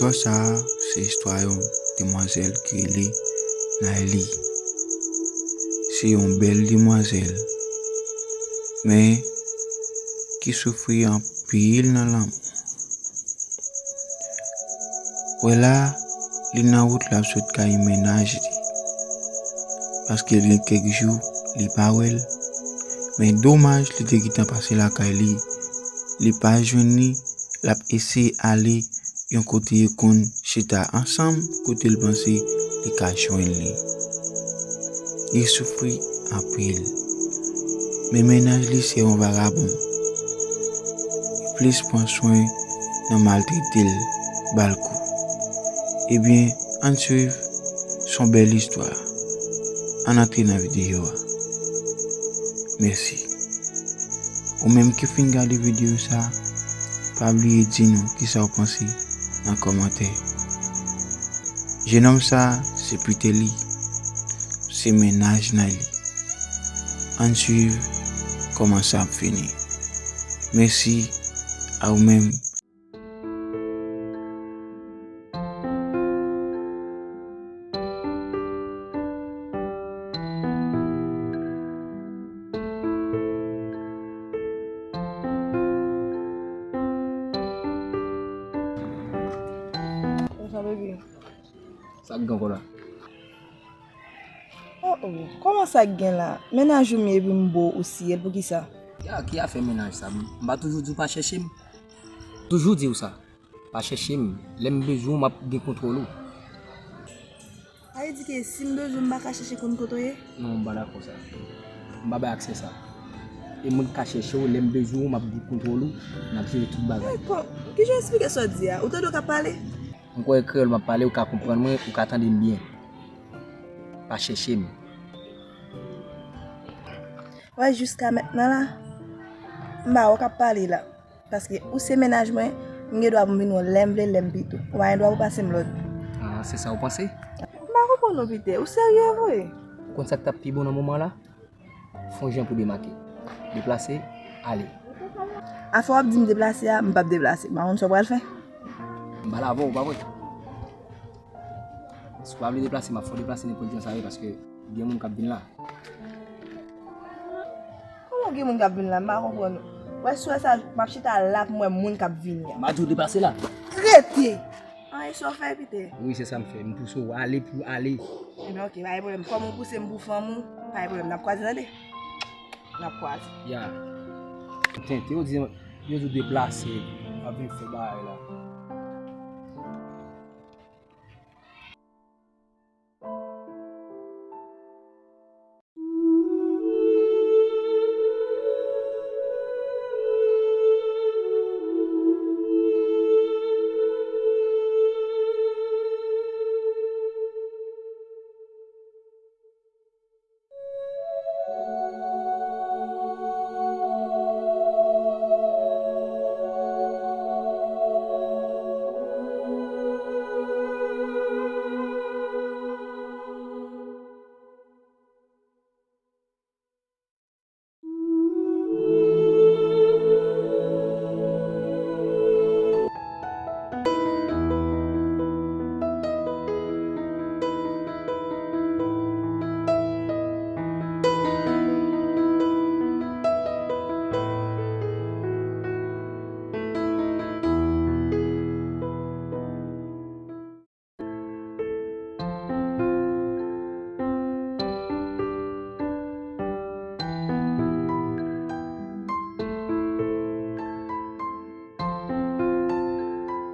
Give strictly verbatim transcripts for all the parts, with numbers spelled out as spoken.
Istwa sa a, se istwa yon demwazèl ki rele Nayli. Se yon bèl demwazèl, men ki soufri anpil nan lanmou. Wè la, li nan wout l ap sot kay mennaj li, paske l gen kèk jou li pa wè l. Men domaj, li te gentan pase lakay li, li pa jwenn li, l ap eseye ale yon kote yo konn chita ansanm, kote l panse li ka jwenn li. Li soufri anpil. Men mennaj li se yon vagabon. Li plis pran swen nan maltrete l, ba l kou. Ebyen, ann swiv, se yon bèl istwa. Ann antre nan videyo a. Mèsi. Ou menm ki fin gade videyo sa, pa bliye di nou kisa w panse nan kòmantè. Jenòm sa, se Piteli, se mennaj Nayli. Ann swiv kòman sa ap fini. Mèsi a ou menm. Sa k gen ankò la? Oh, oh, kòman sa k gen la? Mennaj ou m ye epi m bo ou siyèl, poukisa? Ya, ki afè mennaj sa? M pa toujou di w pa chèche m? Toujou di w sa. Pa chèche m. Lè m bezwen w, m ap gen kontwòl ou. Sa vle di ke si m bezwen w, m pa ka chèche konn kote w ye? Non, m pa dakò sa. M pa bay aksè sa. E mwen k ka chèche w, lè m bezwen w, m ap gen kontwòl ou, n ap jere tout bagay. Ey, kò-, kijan w eksplike sa w di a? Ou tande w k ap pale? M kwè e kreyòl m ap pale, ou ka konprann mwen, ou ka tande m byen. Pa chèche m. Wè, jiska mentnan la, m pa wè w k ap pale la. Paske ou se mennaj mwen, m gen dwa pou m vin wè w lè m vle, lè m pito. Ou pa gen dwa pou pase m lòd. Ah, se sa w panse? M pa konprann ou, Pitè. Ou serye vre? Ou konn sa k t ap pi bon nan moman la? Fè yon jan pou demake. Deplase, ale. Afè w ap di m deplase a, m p ap deplase. M pa konn sa w pral fè. M pale avè w, ou pa vre? Si w pa vle deplase, m ap fè w deplase nenpòt jan sa ye, paske gen moun k ap vin la. Kòman gen moun k ap vin la? M pa konprann ou. Wè, si w wè sa, m ap chita la pou m wè moun k ap vini an. M pa di w deplase la. Rete! An, e sa w fè, Pitè? Wi, se sa m fè. M pouse w ale pou w ale. Ebyen, oke, pa gen pwoblèm. Kòm ou pouse m pou fanm ou, pa gen pwoblèm. N ap kwaze, tande? N ap kwaze. Ya. Tenten, yo di, yo di w deplase. W ap vin fè bagay la.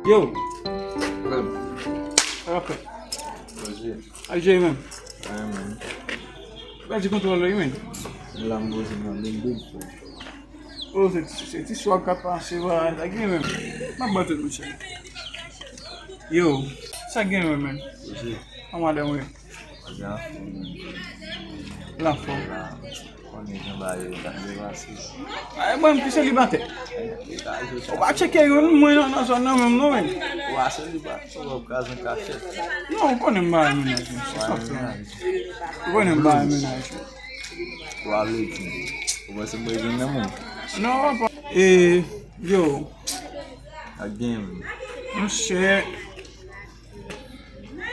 Yo! Frè m. Sa k ap fèt? Bondye. Ak Jere menm? Anyen menm. Pèdi kontwòl ou wi menm. M la m poze nan limit, frè. Oh, se, se ti swag k ap pase, bagay sa gen menm. M ap ba tout, monchè. Yo, sa gen menm, menm? Bondye. Kòman madanm ou ye? Madanm anfòm, menm. L anfòm. Konnen jan bagay yo t ap devase. Ay, mwen, m ki selibatè. Ou pa tcheke youn, mwen, nan, nan zòn nan menm, non, menm. Ou pa selibatè, ou ap kraze an kachèt. Non, ou konnen m bagay mennaj, menm. Se sa k fè. Ou konnen m bagay mennaj, menm. Ou pa vle di. Ou panse m bezwen nan moun? Non, papa. E, yo. Ak gen. Monchè.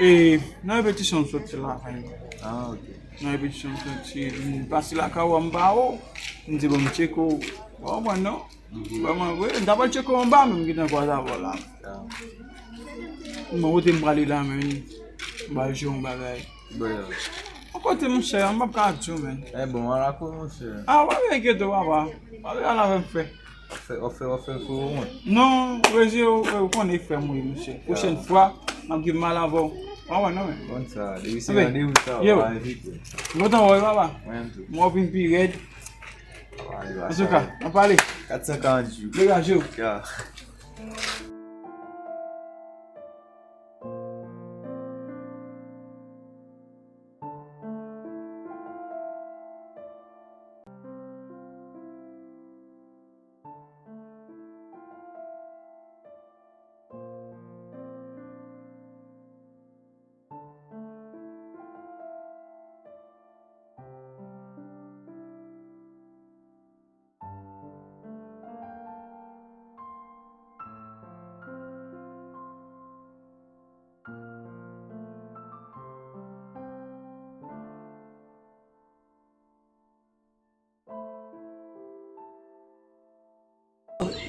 E nan repetisyon m sot fè lakay mwen. Ah, ok. Nan repetisyon m sot, m pase lakay ou, m pa ou. M di bon, m tcheke w. Ou konprann non? Vrèman vre, m ta pral tcheke w anba, men m gentan kwaze avè w la. Ah. Mwen, kote m prale la, men m pral jwe yon bagay. Bon. Yon kote, monchè, m p ap ka di w, men. Eh bon, ala kou, monchè. Ah, w ap enkyete w, papa. W ap al avè m, frè. W ap fè, w ap fè, w ap fè, fè w wont. Non, Rezi, ou, ou konnen frè m wi, monchè. Pwochèn fwa, m ap gen mal avè w. W ap wè non, men. Konn sa, depi se randevou sa, w a envite. M kontan wè w, papa. Mwen menm tou. Mwen w vin pi rèd. Antouka, n ap pale. Kat san karant jou. Degaje w. Ya.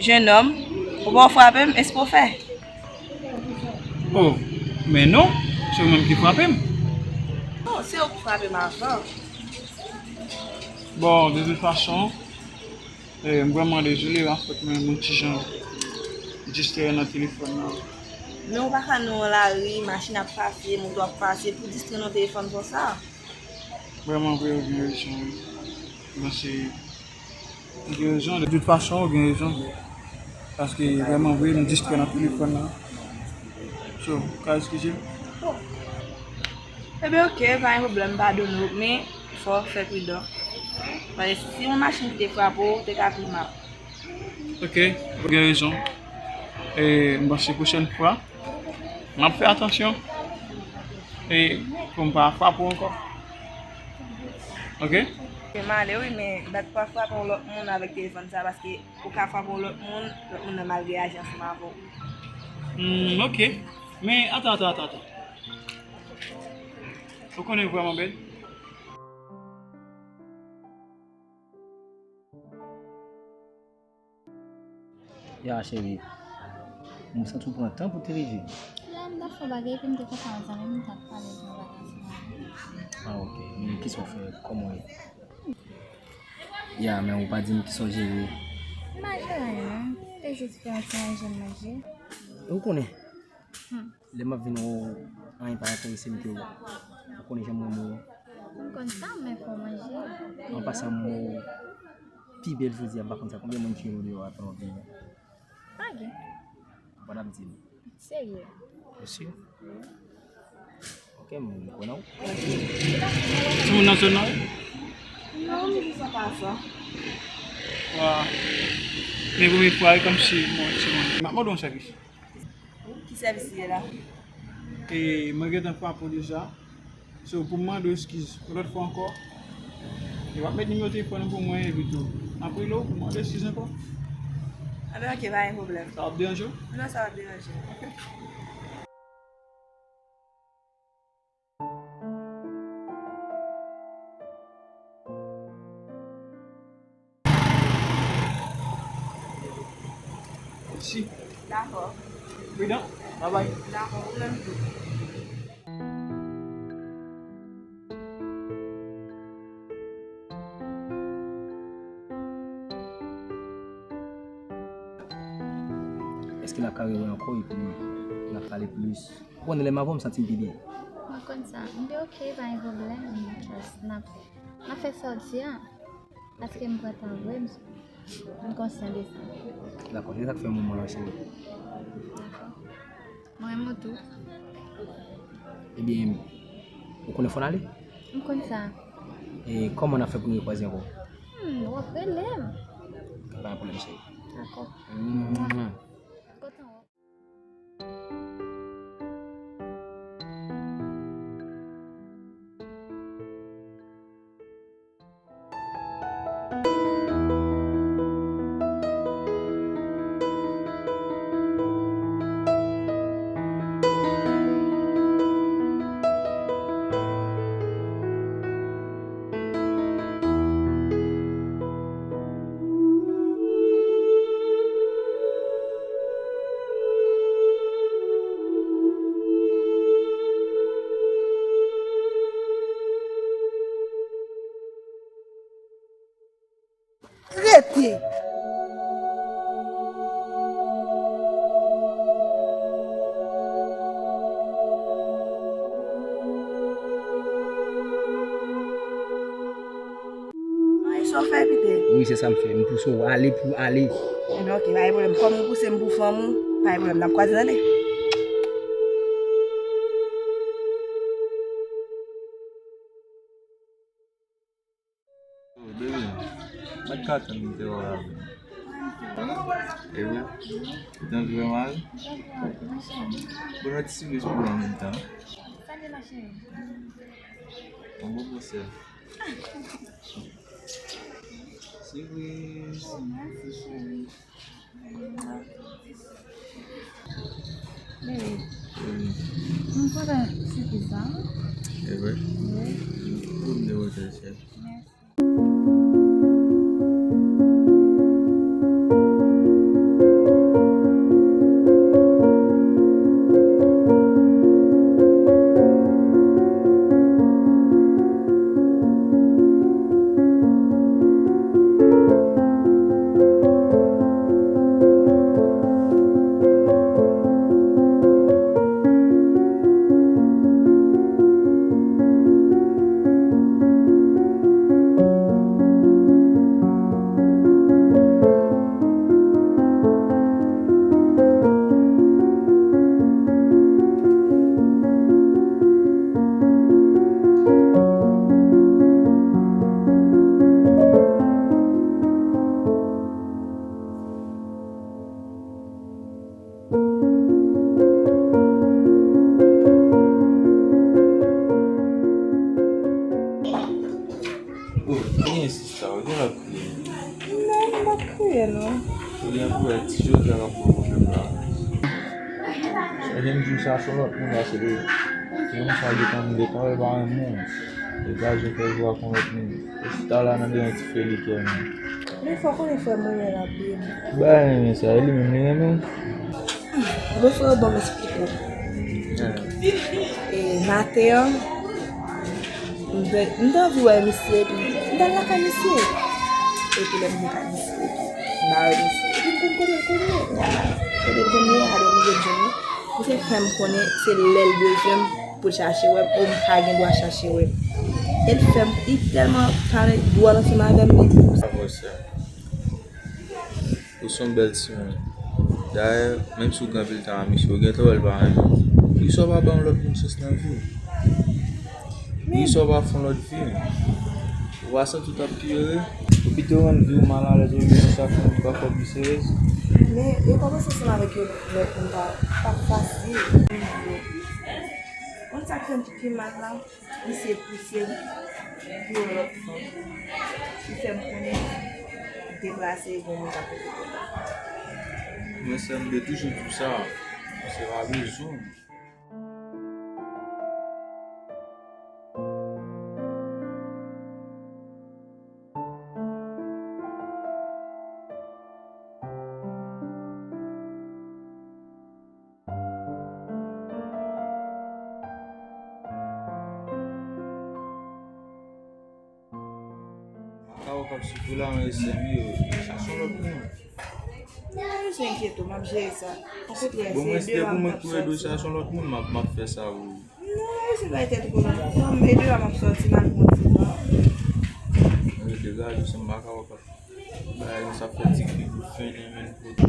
Jenòm, ou pa w frape m, espo fè? Oh, men non, se ou menm ki frape m. Non, se ou ki frape m avan. Bon, de tout fason, eh, m vrèman dezole, an fèt, mwen, mwen ti jan distrè nan telefòn nan. Men ou pa ka nan yon lari, machin ap pase, moto ap pase, pou distrè nan telefòn konsa. Vrèman vre, ou gen rezon, wi. Bon, se, ou gen rezon, de tout fason, ou gen rezon. Paske vrèman vre, m distrè nan telefòn nan. So, ou ka eskize m? Bon. Ebyen, oke, pa gen pwoblèm, m padone w, men fò w fè pridan. Paske si yon machin ki te frape w, te ka pi mal. Ok, ou gen rezon. E, m panse pwochèn fwa, m ap fè atansyon. E, pou m pa frape w ankò. Ok? M ale wi, men bat pa frape yon lòt moun avèk telefòn sa, paske ou ka frape yon lòt moun, lòt moun nan mal reyaji ansanm avè w. Hmm, ok. Men, atan, atan, atan, atan. Ou konnen vrèman bèl? Ya, cheri. M santi w pran tan pou te rive. Ya, m t ap fè yon bagay, epi m te kontan wè zanmi m, m t ap pale de yon bagay ansanm avè l. Ah, ok. Men kisa w fè? Kòman w ye? Ya, men ou pa di m kisa w jere. M pa jere anyen, non. M te jis fè yon ti manje, m manje. E ou konnen, hmm, lè m ap vin wè w, anyen pa enterese m ke w. Ou konnen jan m renmen w. M konn sa, men fò w manje. An pasan, m wè w pi bèl jodi a, m pa konn sa. Konbyen moun ki rele w deyò a pandan w ap vini a? Pa gen. Ou pa t ap di m. Serye. Ou si? Wi. Ok, m kwè nan ou. Timoun nan zòn nan? Non, m di sa pa sa. Wa. Men premye fwa, e kòmsi, bon, timoun. M ap mande yon sèvis. Ki sèvis li ye la? E, mwen gentan frape w deja. So, pou m mande w eskiz yon lòt fwa ankò, e w ap met nimewo telefòn ou pou mwen, epi tou, m ap rele w pou m mande w eskiz ankò. Anben, ok, pa gen pwoblèm. Sa w ap deranje w? Non, sa p ap deranje m. Mèsi. Dakò. Pridan. Babay. Dakò, ou menm tou. Èske n ap ka rewè ankò epi n ap pale plis? Ou konnen lè m avè w, m santi m pi byen. Mwen konn sa. M di ok, pa gen pwoblèm. Just n ap, n ap fè sa w di a. Paske m pran tan vre, m, m konsyan de sa. Dakò, se sa k fè moman an, cheri. Dakò. Mwen renmen w tou. Ebyen, ou konnen fò n ale? M konn sa. E kòman n ap fè pou n rekwaze ankò? Hmm, w ap rele m. Pa gen pwoblèm, cheri. Dakò. Mwa. Kontan wè w. Pete. Ay, sa w fè, Pete? Wi, se sa m fè. M pouse w ale pou ale. Ebyen, oke, pa gen pwoblèm. Kòm ou pouse m pou fanm ou, pa gen pwoblèm. N ap kwaze, tande. Oh, baby, mwen ka tann m te wè w la. E wi, ou te anvi wè m ale? Bon, yon ti sipriz pou ou an menm tan. Yon bon konsè. Sipriz. Baby, m kontan sipriz sa. E vre? Wi. Ou m de wotè, chè. Mèsi. Oh, ki gen sista, ou gen lòt kriye? Non, m p ap kriye, non. Ou gen pou wè ti Jozèf ap pran pwoblèm la. Chak jou sa se yon lòt moun, paske se konsa li konn, li konn pa renmen w. Li pa janm fè jou ak yon lòt moun. E chita la nan de yon ti fè li kè menm. Men fò konnen frè m renmen l anpil. Ba renmen sa, e li menm li renmen w. Bon, frè, ban m esplike w. E, maten an, m te, m te anvi wè misye, epi m t al lakay misye. Epi lè m vin lakay misye, epi m pa wè misye. Epi m konn kote l konnen. Kote l konnen a, lè m rive jwenn li, misye fè m konnen se lè l bezwen m pou l chache wè m, ou m pa gen dwa chache wè m. E l fè m, li tèlman pale dwòl ansanm avè m, li. Sa vre, sè. Ou se yon bèl timoun. Dayè, menm si w gen anpil tan ak misye, ou gentan wè l pa renmen w. Poukisa w pa bay yon lòt moun chans nan vi w? Poukisa w pa fè yon lòt vi? Ou pa santi w t ap pi ere? Ou pito rann vi w malalèz olye konsa fè w pa fè w pi serye? Men, yo kòmanse ansanm avèk yon lòt moun pa, pa fasil. Konn sa k fè m pi mal la? Misye pouse m pou yon lòt fanm. Li fè m konnen deplase, gen yon moun k ap rete kontan. Mwen, sè m, m te toujou di w sa. Se pa bezwen. Makawo k ap soufri la, men sè m yo, chache yon lòt moun. Non, pa bezwen enkyete w, m ap jere sa. Okontrè, bon, se mwen, se de a pou mwen k ap soti. Chache yon lòt moun, m ap, m ap fè sa pou ou. Non, se pa tèt ou konnen. Kòm e de a m ap sòti, m al pran ti tan. Mwen degaje w, se Makawo k ap bagay konsa, fè ti kri pou fennen, men kote.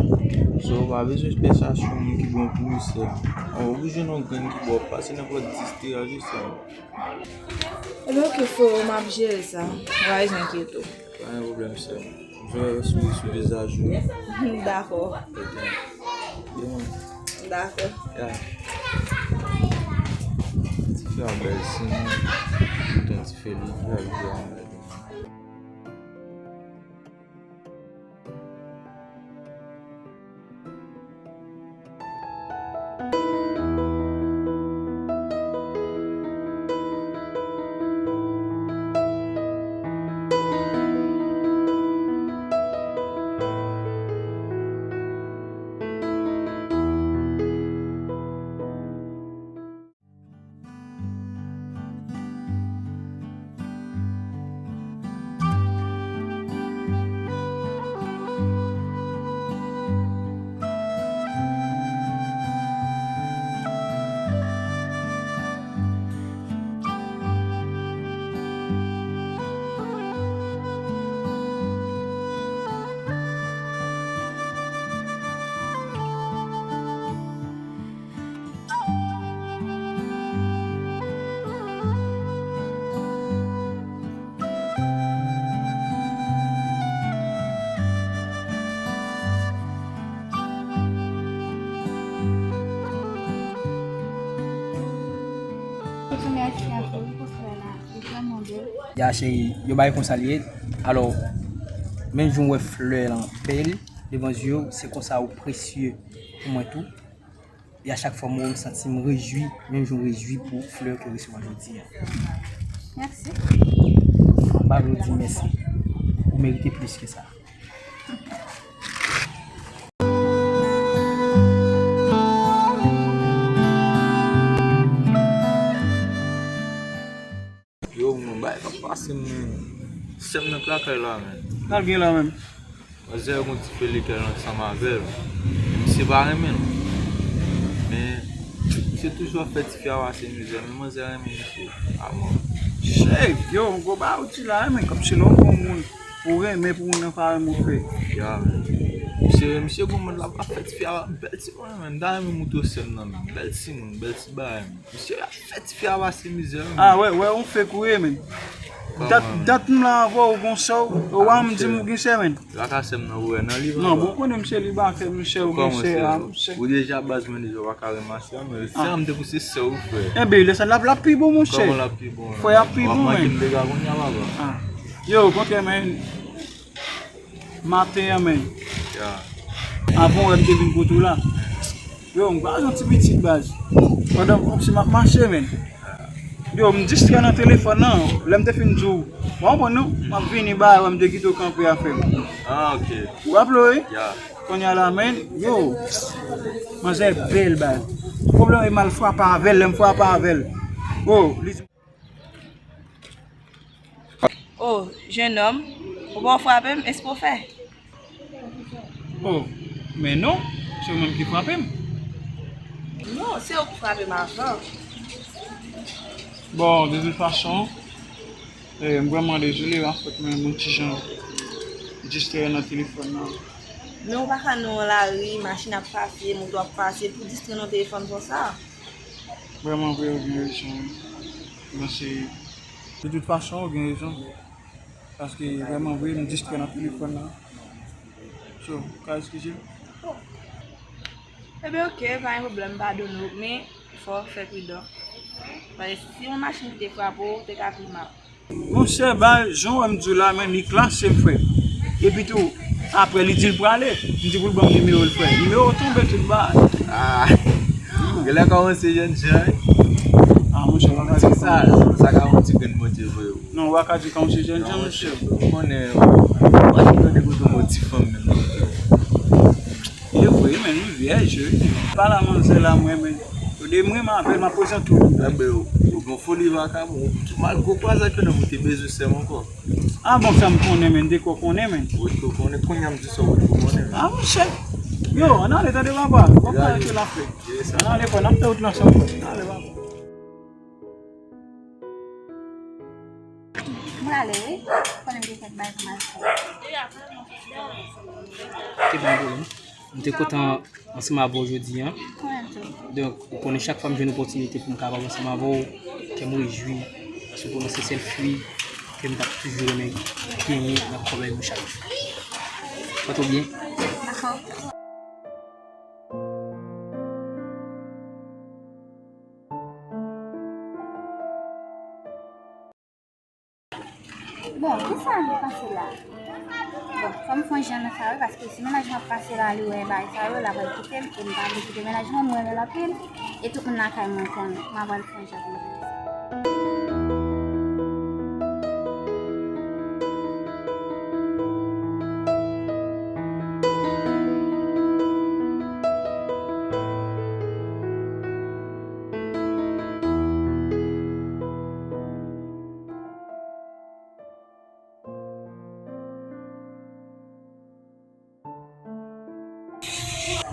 So, ou pa bezwen pèse yon moun ki bon pou ou, sè. Ou jwenn yon grenn ki bon, pase nenpòt distri a, jis sa. Ebyen, oke, freo, m ap jere sa. Pa bezwen enkyete w. Pa gen pwoblèm, sè. M jwe sou, sou vizaj ou. Dakò. Oke. Demen. Dakò. Ya. Ti fè a bèl, si nou, ton ti fè li, li a, li a. Ya cheri, yo bay konsa l ye. Alò, menm jan w wè flè lan bèl devan zye w, se konsa ou presye pou mwen tou. E a chak fwa m wè w, m santi m rejwi, menm jan w rejwi pou flè ke w resevwa jodi a. Mèsi. M pa vle w di mèsi. Ou merite plis ke sa. Yo, mwen, bagay k ap pase, men. Sè m nan k lakay la, men. Sa l gen la menm? Manzè gen yon ti fè lekòl ansanm avè l. Misye pa renmen l. Men, misye toujou ap fè tifi a pase mizè, men manzè renmen misye. A mò. Chèf, yo, gwo ba ou ti la, men, kòmsi lè w gon moun ou renmen pou moun nan pa renmen ou fè. Ya, men. Misye, misye gon moun la ap fè tifi a bèl timoun, men. M ta renmen moutre w sè m nan, men. Bèl timoun, bèl ti bagay, men. Misye ap fè tifi a pase mizè, men. A, wè, wè, ou fèk ou ye, men. Dat, dat m la avè w, ou gon sè w, ou a m di m ou gen sè, men. Lakasè m nan, ou wè nan li. Non, bon, konnen misye li bakè, misye, ou gen sè, a, misye. Ou deja baz mwen deja, ou pa ka renmen sè, men sè a m te pou se sè ou, frè. Enben, lè sa l ap, l ap pi bon, monchè. Kòman l ap pi bon, la? Frè, ap pi bon, men. W ap manke m dega kounye a, papa. A. Yo, okontrè, men. Maten an, men. Ya. Avan w wè m te vin kote w la. Yo, m pa yon ti pitit baz. Pandan m kòmsi m ap mache, men. Yo, m distrè nan telefòn nan. Lè m te fin di w, w konprann non? M ap vini ba w, m te kite w kanpe afè m. A, ok. Ou raple w, wi? Ya. Kounye a la, men, yo. Manzè bèl baz. Pwoblèm e m al frape avè l, lè m frape avè l. O, li di O, jenòm, ou pa w frape m, èske w fè? O, men non, se ou menm ki frape m. Non, se ou ki frape m avan. Bon, de tout fason, eh, m vrèman dezole, an fèt, men m yon ti jan distrè nan telefòn nan. Men ou pa ka nan yon lari, machin ap pase, moto ap pase, pou distrè nan telefòn konsa. Vrèman vre, ou gen rezon, wi. Bon, se, de tout fason, ou gen rezon. Paske vrèman vre, m distrè nan telefòn nan. So, ou ka eskize m? Ebyen, oke, pa gen pwoblèm, m padone w, men fò w fè pridan. Paske si yon machin ki te frape w, te ka pi mal. Monchè, ba, jan w wè m di w la, men li klase m, frè. Epi tou, apre, li di l prale. M di pou l ban m nimewo l, frè. Nimewo tonbe tout bagay. A, genlè kòmanse jènjan, wi. A, monchè, w pa ka di sa. Sa ka yon ti grenn Bondye voye w. Non, w pa ka di kòmanse jènjan, monchè. Ou konnen, mwen, mwen, mwen, mwen, ti fanm menm. E vre, men, nou vyèj, wi. Pa la manzè la, mwen, men. Yo de mwen, m avè l, m ap prezante w. Enben, ou, ou gon foli vakabon. Ou mal gwo kwazak yo nan, ou te bezwen sè m ankò. A bon, sa m konnen, men, de kò konnen, men. Ou te konnen, kounye a m di sa, ou te konnen. A, monchè. Yo, ann ale, tande, papa. W ap pale ke l ap fè. Ann ale, frè, n ap fè wout la ansanm, frè. Ann ale, papa. Mwen ale, wi. Konnen m gen kèk bagay pou m al fè. Te ban pwoblèm. M te kontan ansanm avè w jodi a. Mwen tou. Donk, ou konnen chak fwa m jwenn opòtinite pou m kapab ansanm avè w, kè m rejwi. Paske ou konnen se sèl fwi ke m t ap toujou renmen genyen nan kòmè nou chak jou. Pòte w byen. Dakò. Bon, kisa nou pase la? Bon, fò m fè yon jan nan sa wi, paske si mennaj mwen ap pase la, li wè bagay sa yo, l ap kite m, e m pa vle kite mennaj mwen, mwen renmen l anpil, e tout moun lakay mwen konnen, m ap al fè yon jan pou m kite sa.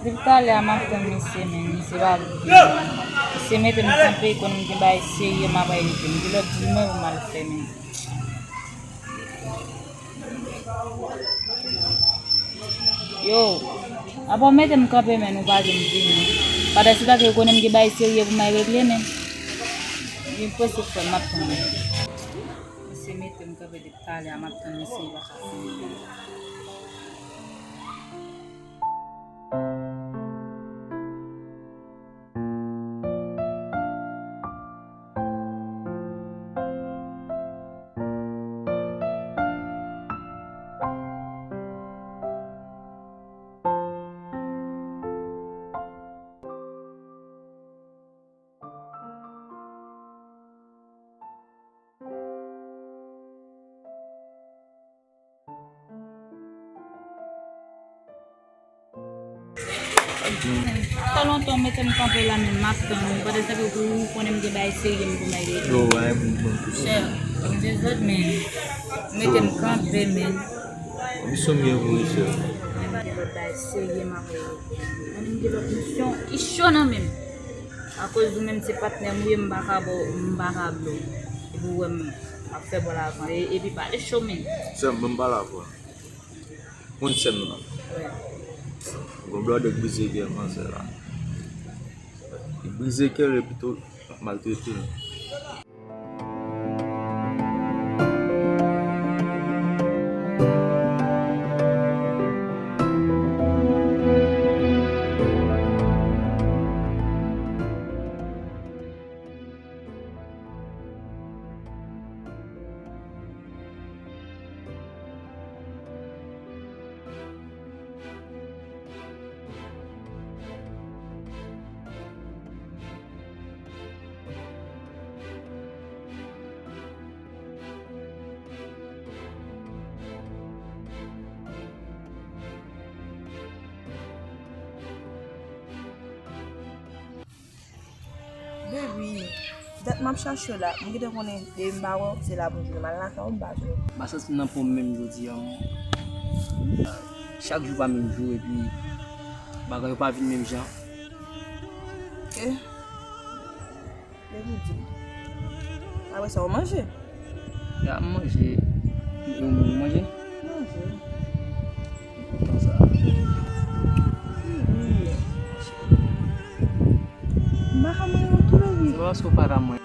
Depi talè a m ap tann misye, men misye pa vin. Misye mete m kanpe, konnen m gen bagay serye m ap regle. M gen lòt dil mwen pou m al fè, men. Yo, apa w mete m kanpe, men nou pa janm vini. Pandan se tan ke yo konnen m gen bagay serye pou m al regle, men. Vin prese frè m, m ap tann ou. Misye mete m kanpe depi talè a, m ap tann misye, li pa ka vini. Sa lontan w mete m kanpe la, men m ap tann ou. Pandan se tan ke ou konnen m gen bagay serye m pou m regle. Yo, bagay pou m pran tou. Chè, m dezòd, men mete m kanpe, men. Misyon m gen pou ou, chè. Mwen gen lòt bagay serye m ap regle. Mwen menm gen lòt misyon ki cho nan men m. Akoz ou menm se patnè m ou ye, m pa ka ba w, m pa ka blo. Epi ou wè m ap fè bò lavan. E, epi pale cho men. Sè m, ban m pale avè w. Moun sè m nan. Wi. Gon blòdè k brize kè manzè la. Li brize kè l epi tou l ap maltrete l. Baby, dat m ap chache w la, m gentan konnen depi m pa wè w, se la pou m jwenn. M al lakay ou, m pa jwenn. M pa santi m nan pòm menm jodi a, m. Chak jou pa menm jou, epi bagay yo pa vin menm jan. Eh, baby, di m. Apre sa, ou manje? Ya, m manje. Ou, ou manje? Manje. Kontan sa. Wi. M pa ka manje tou, baby. Se pa paske w pa ka manje.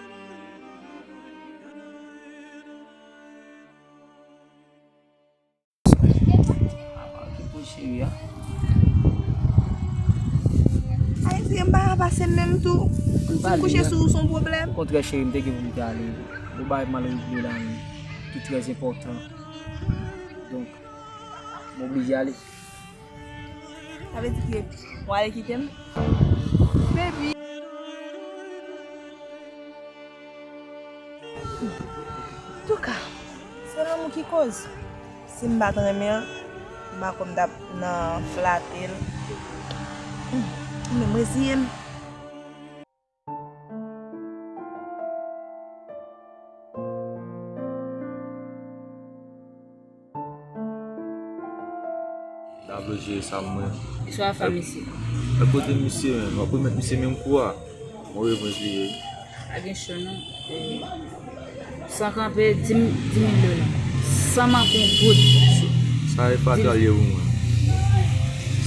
Apa ki pou cheri a? Ayiti, m pa ka pase menm tou. Si m kouche sou ou, se yon pwoblèm. Okontrè, cheri, m te gen pou m te ale. Yon bagay m al regle la menm, ki trè enpòtan. Donk, m oblije ale. Sa vle di ke w ale kite m? Baby. Antouka, se lanmou ki koz. Si m pa t renmen l, m pa kwè m t ap nan flate l. Hmm, mwen menm reziye m. Tablo jere sa mwen. Misye ap fè misye. Mwen kote misye menm, w ap remèt misye menm kou a. Move mwen jere. Pa gen cho non. San kanpe, di m, di mil dola. San manke yon goud. Sa e fatal ye pou mwen.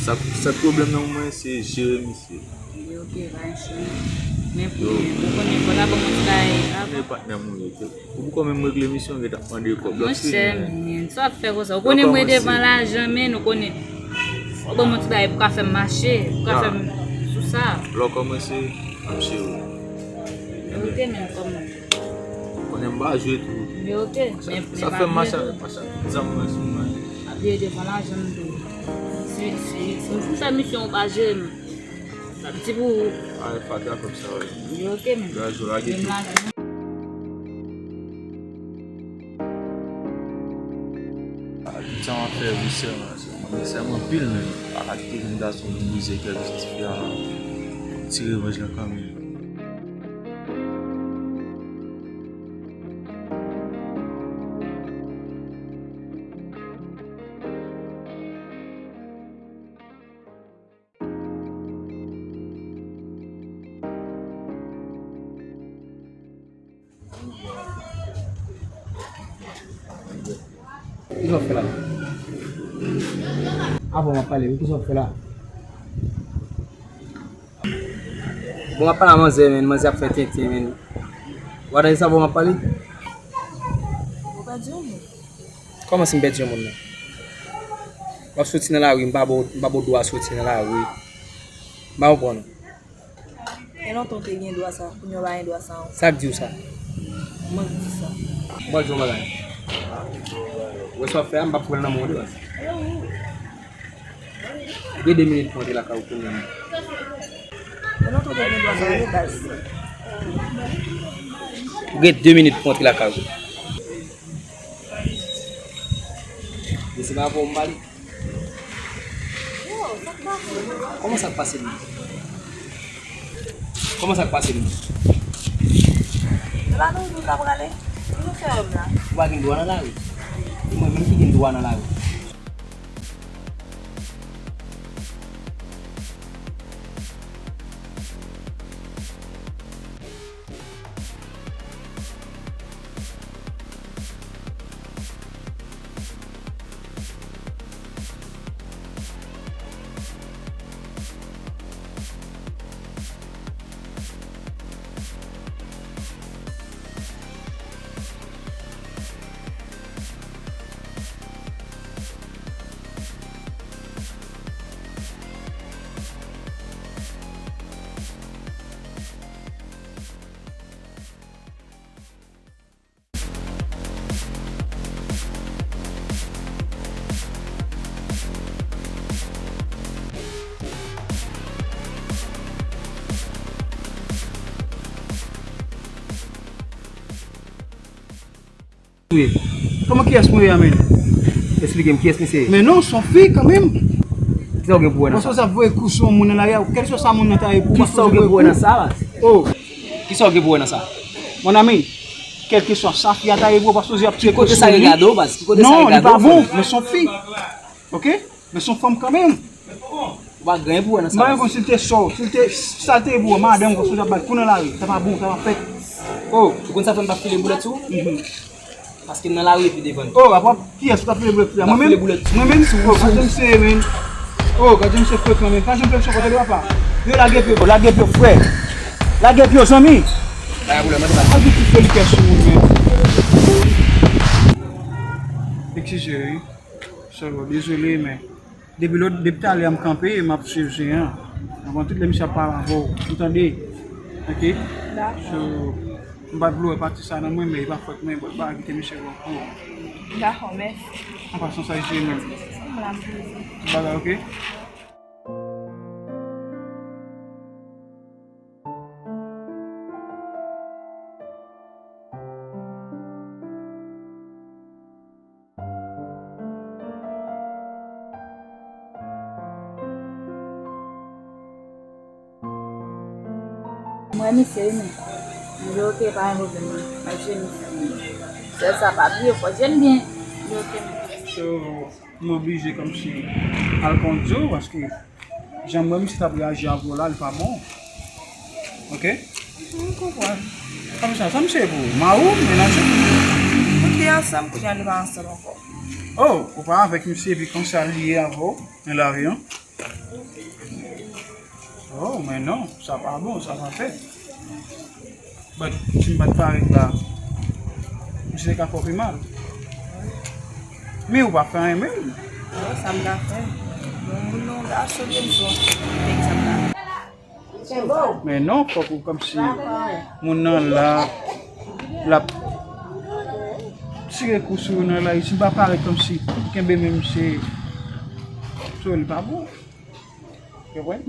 Sa, sèl pwoblèm nan mwen, se jere misye. Yo, ok, pa gen cho non. Men pou mwen, ou konnen, fò w ta ban m yon ti bagay avan. Konnen patnè m ou ye. Ou poko menm regle misyon, w gentan ap mande kòb. Monchè, men, sa w ap fè konsa? Ou konnen mwen devan lajan, men, ou konnen. Fò w ban m yon ti bagay pou ka fè m mache, pou ka fè m sou sa. Lè w kòmanse, m ap jere w. Ok, men kòman? Konnen m pa jwe tou. Men ok, men, men sa fè m mache avèk machann zam mwen sou mwen. Ap jere devan lajan m tou. Si, si, si m fin fè misyon, ou pa jere m. Sa piti pou ou. Ay, fatra kòb sa yo. Yo, ok, men. Gaz yo lage tou. Ah, tout sa m ap fè, wi, sè mwen, sè mwen. Mwen sè mwen anpil, men. Pa ka kite jèn gason vin brize kè jistifye a. Ti revanj lan kanmenm. Kisa w fè la? Avan w ap pale, wi, kisa w fè la? Bon, w ap pale a manzè, men, manzè ap fè tenten, men. W ap tande sa, bon, w ap pale? Ou pa di yon mo. Kòman si m pèdi yon moun nan? W ap soti nan lari, m pa ba w, m pa ba w dwa soti nan lari. M pa konprann ou. Gen lontan w te gen dwa sa, kounye a w pa gen dwa sa ankò. Sa k di w sa? Mwen k di sa. M pral di w yon bagay. Ou wè sa w ap fè a, m p ap pran l nan men w de baz. Gen de minit pou w antre lakay ou kounye a. Gen lontan w te gen dwa sa, wi, baz. Ou gen de minit pou w antre lakay ou. Mesye pa fè w m pale. Kòman sa k pase m? Kòman sa k pase m? Se pa nou di w ta prale? Ki nou fè wè m la? Ou pa gen dwa nan lari. Se mwen menm ki gen dwa nan lari. Kòman kiyès mwen ye a, men? Eksplike m kiyès misye ye. Men non, se yon fi kanmenm. Kisa w gen pou wè nan sa? Paske w ap voye kou sou yon moun nan lari a, kèlkeswa sa moun nan ta ye pou ou. Kisa w gen pou wè nan sa la? Oh. Kisa w gen pou wè nan sa? Mon ami, kèlkeswa sa fi a ta ye pou ou, paske w ap tire kou sou li. Ki kote sa regade w, baz? Ki kote sa regade w? Non, li pa bon, men se yon fi. Oke? Men se yon fanm kanmenm. Ou pa gen anyen pou wè nan sa. M pa konn si l te sò, si l te, sa l te ye pou wè, madanm, paske w t ap bat kou nan lari. Sa pa bon, sa pa fèt. Oh. Ou konn sa fè m pa file boulèt sou ou? Mhm. Paske m nan lari epi devan. Oh, apa kiyès ou t ap file boulèt sou la? Mwen menm? Mwen menm? Oh, gade misye, men. Oh, gade misye frekan, men. Pa janm fè m sou kote, papa. Yo, lage pye, lage pye, frè. Lage pye, zanmi. Pa gen pwoblèm, mwen te pale. Pa gen ti fè l kè sou ou, men. Eskize, wi. Solo, dezole, men depi lòt, depi talè a m kanpe, m ap swiv jen an. Anvan tout lè misye ap pale avè w, ou tande? Oke? Dakò. So, m pa t vle wè pati sa nan mwen, men e pa fòt mwen, but m pa kite misye pran kou. Dakò, mèsi. An pasan, sa jere menm. M la, m poze. Bagay, oke? Mwen, misye, wi, men. Mwen di, oke, pa gen pwoblèm, non. M ap jwenn misye. Sèl sa, pa bliye, fò jwenn byen. M di, oke, men. So, m oblije kòmsi al kont Joe, paske jan m wè misye t ap reyaji avè w la, li pa bon. Oke? M konprann. Kòmsa, sa misye ye pou ou? Mari w? Mennaj ou? Nou te ansanm, kounye a nou pa ansanm ankò. Oh, ou pa avèk misye, epi konsa li ye avè w nan lari an? Oh, men non, sa pa bon, sa pa fèt. But, si m pa t parèt la, misye te ka fè w pi mal. Men ou pa fè anyen menm. Non, sa m ka fè? Yon moun non, gason, m sou yon nèg, sa m ka fè? Men non, fòk ou kòmsi moun nan la, l ap tire kou sou ou nan lari. Si m pa parèt kòmsi kenbe men misye, so li pa bon. Ou konprann? M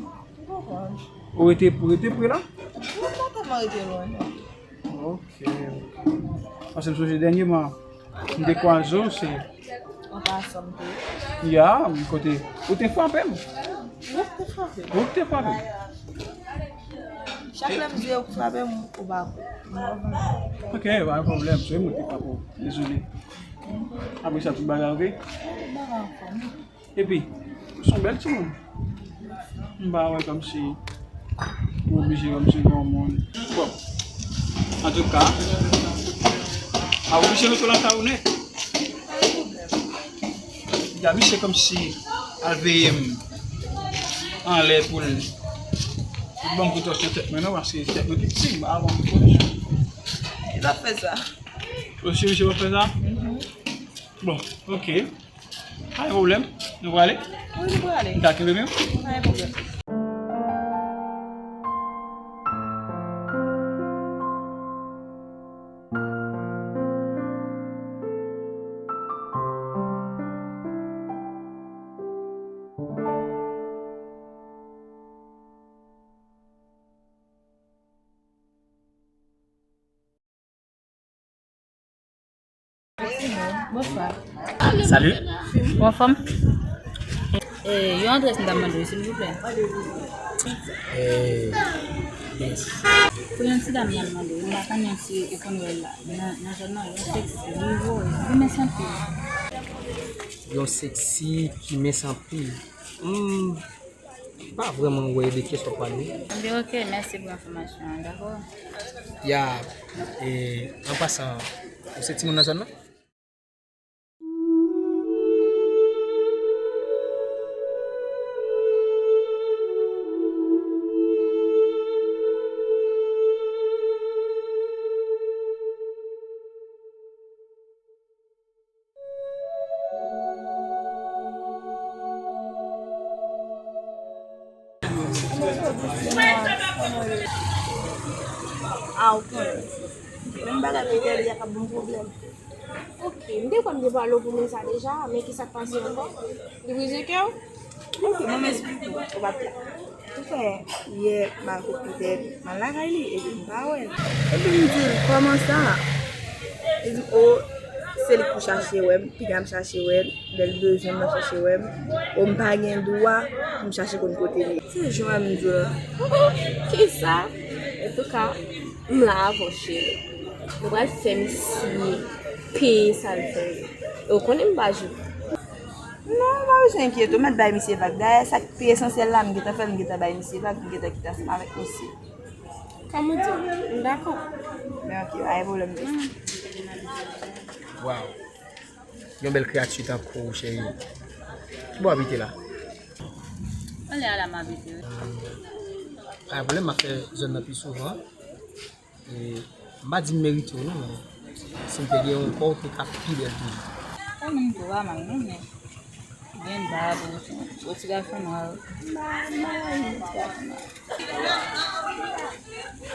konprann. Ou rete, ou rete pre la? Mwen pa tèlman rete lwen, non. Ok, ok. Paske m sonje dènyèman, m te kwaze w, se... An pasan m te... Ya, m kote... Ou te frape m. Ou te frape m. Ou te frape m. Chak lè m di yo frape m, ou pa kou. Ok, pa gen pwoblèm. Se mwen ki frape w. Dezole. Apre sa, tout bagay ok? Tout bagay anfòm. Epi, ou se yon bèl timoun. M pa wè kòmsi ou oblije kòmsi gen yon moun. Bon, antouka, a oblije mete w nan kay ou nèt. Gaby se kòmsi al veye m anlè pou l, pou l ban m kou tòch nan tèt mwen non, paske tèt mwen pi piti, m pa ban m kou tòch. Li p ap fè sa. Ou si misye p ap fè sa? Mhm. Bon, ok. Pa gen pwoblèm. Nou prale? Wi, nou prale. M ta kenbe men w? Pa gen pwoblèm. Bonswa. Salut. Ou anfòm? Eh, yon adrès m ta mande w, silvouplè. Eh, yes. Pou yon ti dam m ap mande w, m pa konnen si ou konn wè l la. Nan, nan zòn nan, yon seksi, li vo, li mens anpil. Yon seksi ki mens anpil. Hmm, m pa vrèman wè de kiyès w ap pale. Ebyen, oke, mèsi pou enfòmasyon an, dakò? Ya, e, an pasan, ou se timoun nan zòn nan? Ah, ou konnen. Menm bagay Miguel, y a ka bon pwoblèm. Ok, m te kwè m te pale w pou moun sa deja, men ki sa k pase ankò? Li brize kè w? Ok, bon, m esplike w, ou p ap la. Ou fè yè, m al kot Pitèl, m al lakay li, epi m pa wè l. Epi m di l, kòman sa? Li di m, o, se li k pou chache wè m, piga m chache wè l, lè l bezwen m, l ap chache wè m. O, m pa gen dwa pou m chache konn kote l ye. Se jan m di w la. Kisa? Antouka, m la avè w, cheri. Nou pral fè misye peye sa l fè yo. E w konnen m pa jwe. Non, ou pa bezwen enkyete w, m mèt bay misye vag. Dayè, sa k pi esansyèl la, m gentan fè l, m gentan bay misye vag, m gentan kite ansanm avèk misye. Kòm ou di, m dakò. Men oke, pa gen pwoblèm, bèf. Waw. Yon bèl kreyati tankou w, cheri. Ki bò w abite la? Anlè a la m abite, wi. Pa gen pwoblèm, m ap fè zòn nan pi souvan. E, m pa di m merite w non, men si m te gen yon kò, w te ka pi bèl toujou. Ou menm tou, pa mal non, men gen bab, ou ti gason nwa.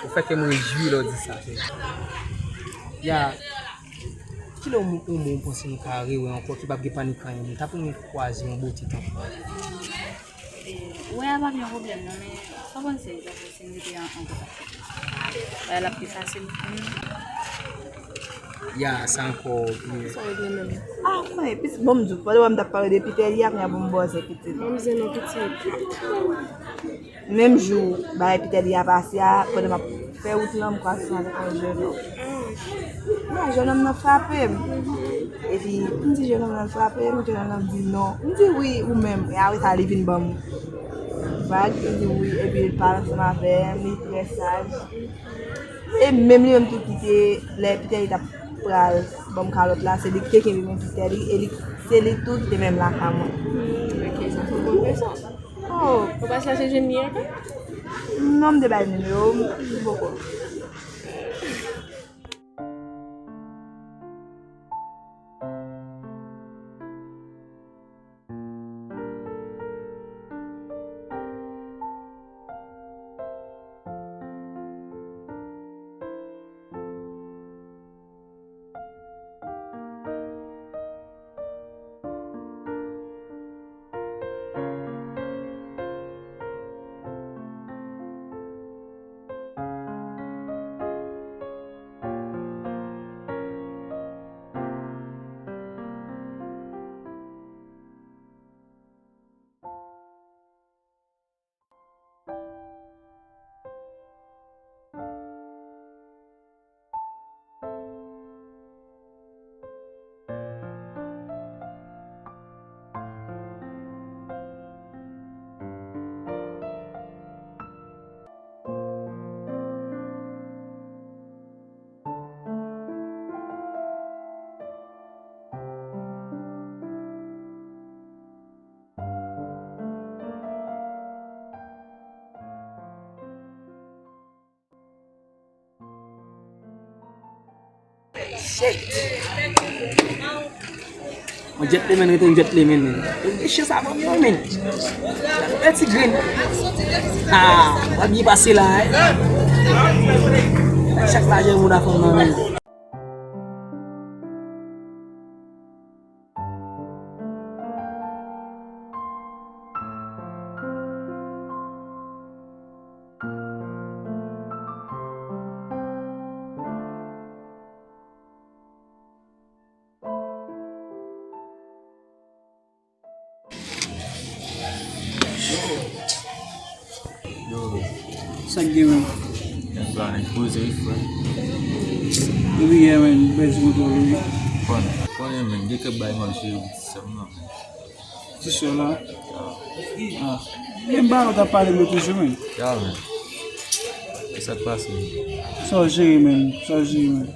Ou fè kè m rejwi lè w di sa, cheri. Ya, kilè yon mo, yon mo w panse nou ka rewè ankò ki p ap gen panik anyen? M ta renmen kwaze yon bote tankou w. E, wè a pa gen yon pwoblèm non, men sa w panse, sa w panse si n rete an, an kontak? Bagay la ap pi fasil pou nou. Ya, sa ankò pi. Sa w gen menm? Ah, konnen, pitit, bon, m di w, pandan w wè m t ap pale de Pitèl yè a, kounye a bon m bòzè pitit. Manzè non pitit. Menm jou bagay Pitèl yè a pase a, pandan m ap fè wout lan, m kwaze ansanm avèk yon jennonm. Nan, jennonm nan frape m. Epi, m di jennonm nan frape m, jennonm nan di non. M di wi, ou menm. E apre sa, li vin ban m vag, li di wi, epi li pale ansanm avè m, li trè saj. E menm li menm tou ki te, lè Pitèli t ap pral ban m kalòt la, se li ki te kenbe men Pitèli, e li, se li tou ki te menm lakay mwen. Hmm, ok, sa se yon bon rezon. Oh. Ou pa chache jwenn li ankò? Non, m te bay nimewo m, m poko. Shit. Yon gentleman rete yon gentleman, men. Mesye sa ban m yo, men. Bèl ti grenn. Ah, w ap byen pase la, eh. Chak lajan moun a fè nan men. Yo, sa k gen, menm? Gen planik poze wi, frè. Epi yè, menm, bèl ti kontwòl wi. Konnen, konnen, menm, gen kèk bagay m ap jere pou ti sè m nan, menm. Ti sè w la? Ah. Menm bagay ou t ap pale m yo toujou, menm. Ya, menm. E sa k pase, menm? Sa w jere, menm? Sa w jere, menm?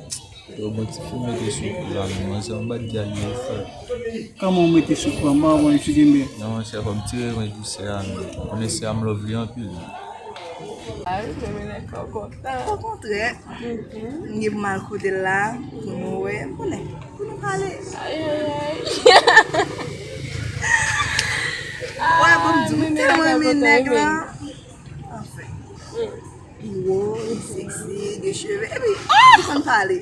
Yo, bon, ti fi mete sou kou la, menm. Manzè, m pa t di a li yo, frè. Kòman w mete sou kou a? M pa konprann, eksplike m byen. Non, monchè, fò m tire revanj pou sè a, menm. Konnen sè a, m love li anpil. A wi, men nèg kontan. Okontrè, m gen pou m al kote l la, pou nou wè, m konnen, pou nou pale. Ay, ay, ay. Wè, bon, m di w, m tèlman renmen nèg la. Anfen. Li wo, li seksi, gen cheve, epi li konn pale.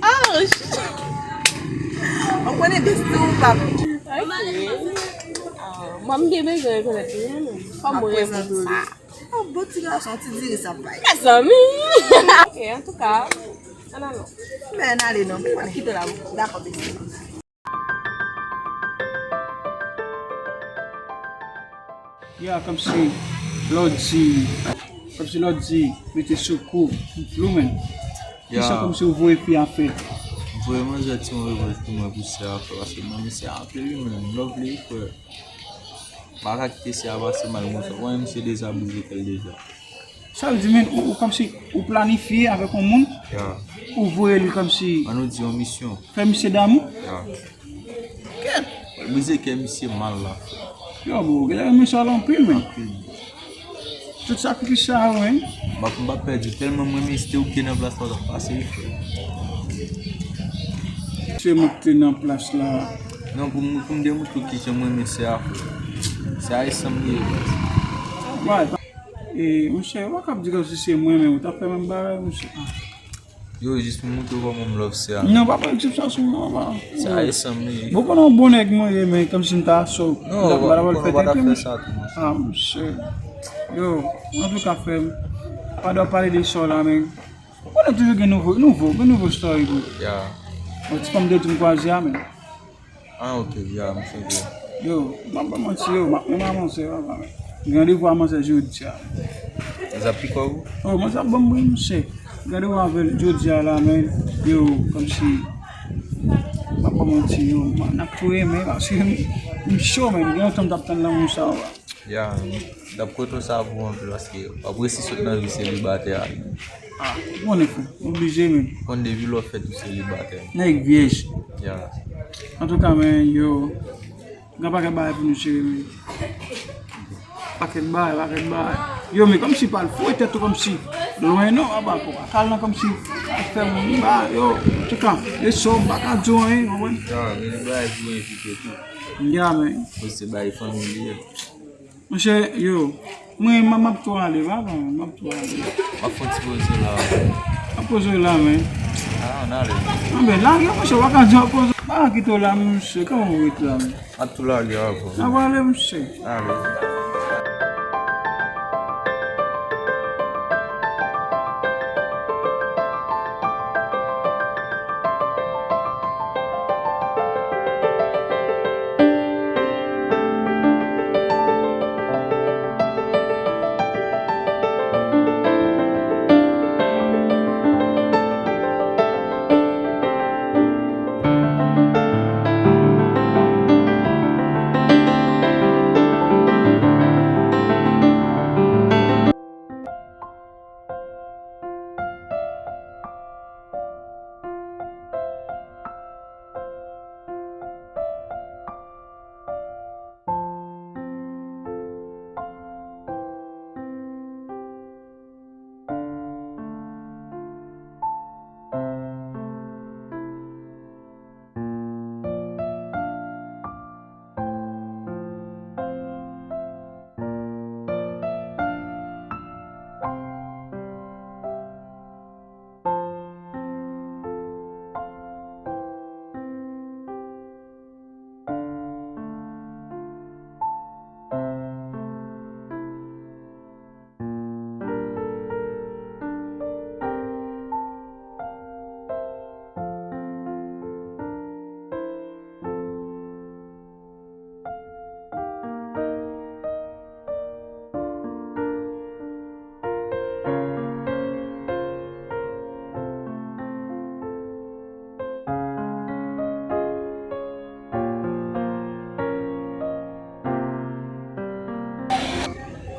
Ou konnen besti ou pap. Ok. Ah, mwen, m gen bezwen rekonèt li, non, non. Fò mwen rekonèt li. Oh, bon ti gason, ti diri sa bay. Mezanmi! Ok, antouka, ann ale. Men, ann ale non. Kite la. Dakò, besti. Ya, kòmsi lè w di, kòmsi lè w di, mete sou kou, m flou, menm. Kisa kòmsi ou voye fi a fè? M voye manzè ti yon revanj pou mwen pou sè a, frè, paske m renmen sè a anpil, wi, menm. M love li, frè. M pa ka kite sè a pase mal konsa. Ou konnen misye deja bouje kè l deja. Sa vle di, men, ou, ou kòmsi ou planifye avèk yon moun, ya, ou voye l kòmsi, ann nou di yon misyon, fè misye damou. Ya. Kèt! Brize kè misye mal la, frè. Yo, bro, genlè misye al anpil, men. Anpil. Tout sakrifis sa a, wi. M ap, m ap pèdi tèlman mwen, men si te ou ki te nan plas la, w t ap pase, wi, frè. Se mwen ki te nan plas la. Non, pou m, pou m demoutre w kijan mwen renmen sè a, frè. Sè a e san m li ye, frè. Why? E, monchè, ou pa kab di kòmsi se mwen menm, ou t ap fè menm bagay, monchè. Ah. Yo, jis pou m montre w kòman m love sè a. Non, pa pran egzanp sa sou mwen, papa. Sè a e san m li ye. Bon, pandan yon bon nèg mwen ye, men kòmsi m ta sou. Non, m pa ta pral fè tenten, monchè. Ah, monchè. Yo, antouka, frè m, pa dwe pale de sa w la, men. Ou konnen toujou gen nouvo, nouvo, gen nouvo story, bro. Ya. Yon ti fanm de tou m kwaze a, men. Ah, ok, ya, m sonje. Yo, m ap ba manti, yo, m ap menm avanse, papa, men. Gen randevou a manzè jodi a. Manzè ap pike w? Oh, manzè ap ban m bri, monchè. Gen randevou avè l jodi a la, men. Yo, kòmsi, m ap ba manti, yo, m, n ap tou renmen, paske m, m cho, men. Gen lontan m t ap tann lanmou sa, papa. Ya, m t ap kontan sa pou ou anpil, paske w ap resi sot nan vi selibatè a. Ah, ou konnen, frè, oblije, men. Konn depi lè w fèt ou selibatè. Nèg vyèj. Ya. Antouka, men, yo, gen pakèt bagay pou nou jere, men. Pakèt bagay, pakèt bagay. Yo, men kòmsi pa al foure tèt ou kòmsi lwen non, aba kò. Kal nan kòmsi al fè moun ba, yo, antouka, e sa w pa ka di w anyen, konprann? Ya, gen de bagay pou envite tou. Ya, men. Mwen se bagay fanmi li ye. Monchè, yo, mwen, m, m ap tou ale, papa, m ap tou ale. M ap fè yon ti poze la. M ap poze la, men. Ah, ann ale. Anben, lage, monchè, w pa ka di w ap poze. Pa kite w la, monchè, kòman w ret la, men? M ap tou lage avè w. N ap ale, monchè. Ale.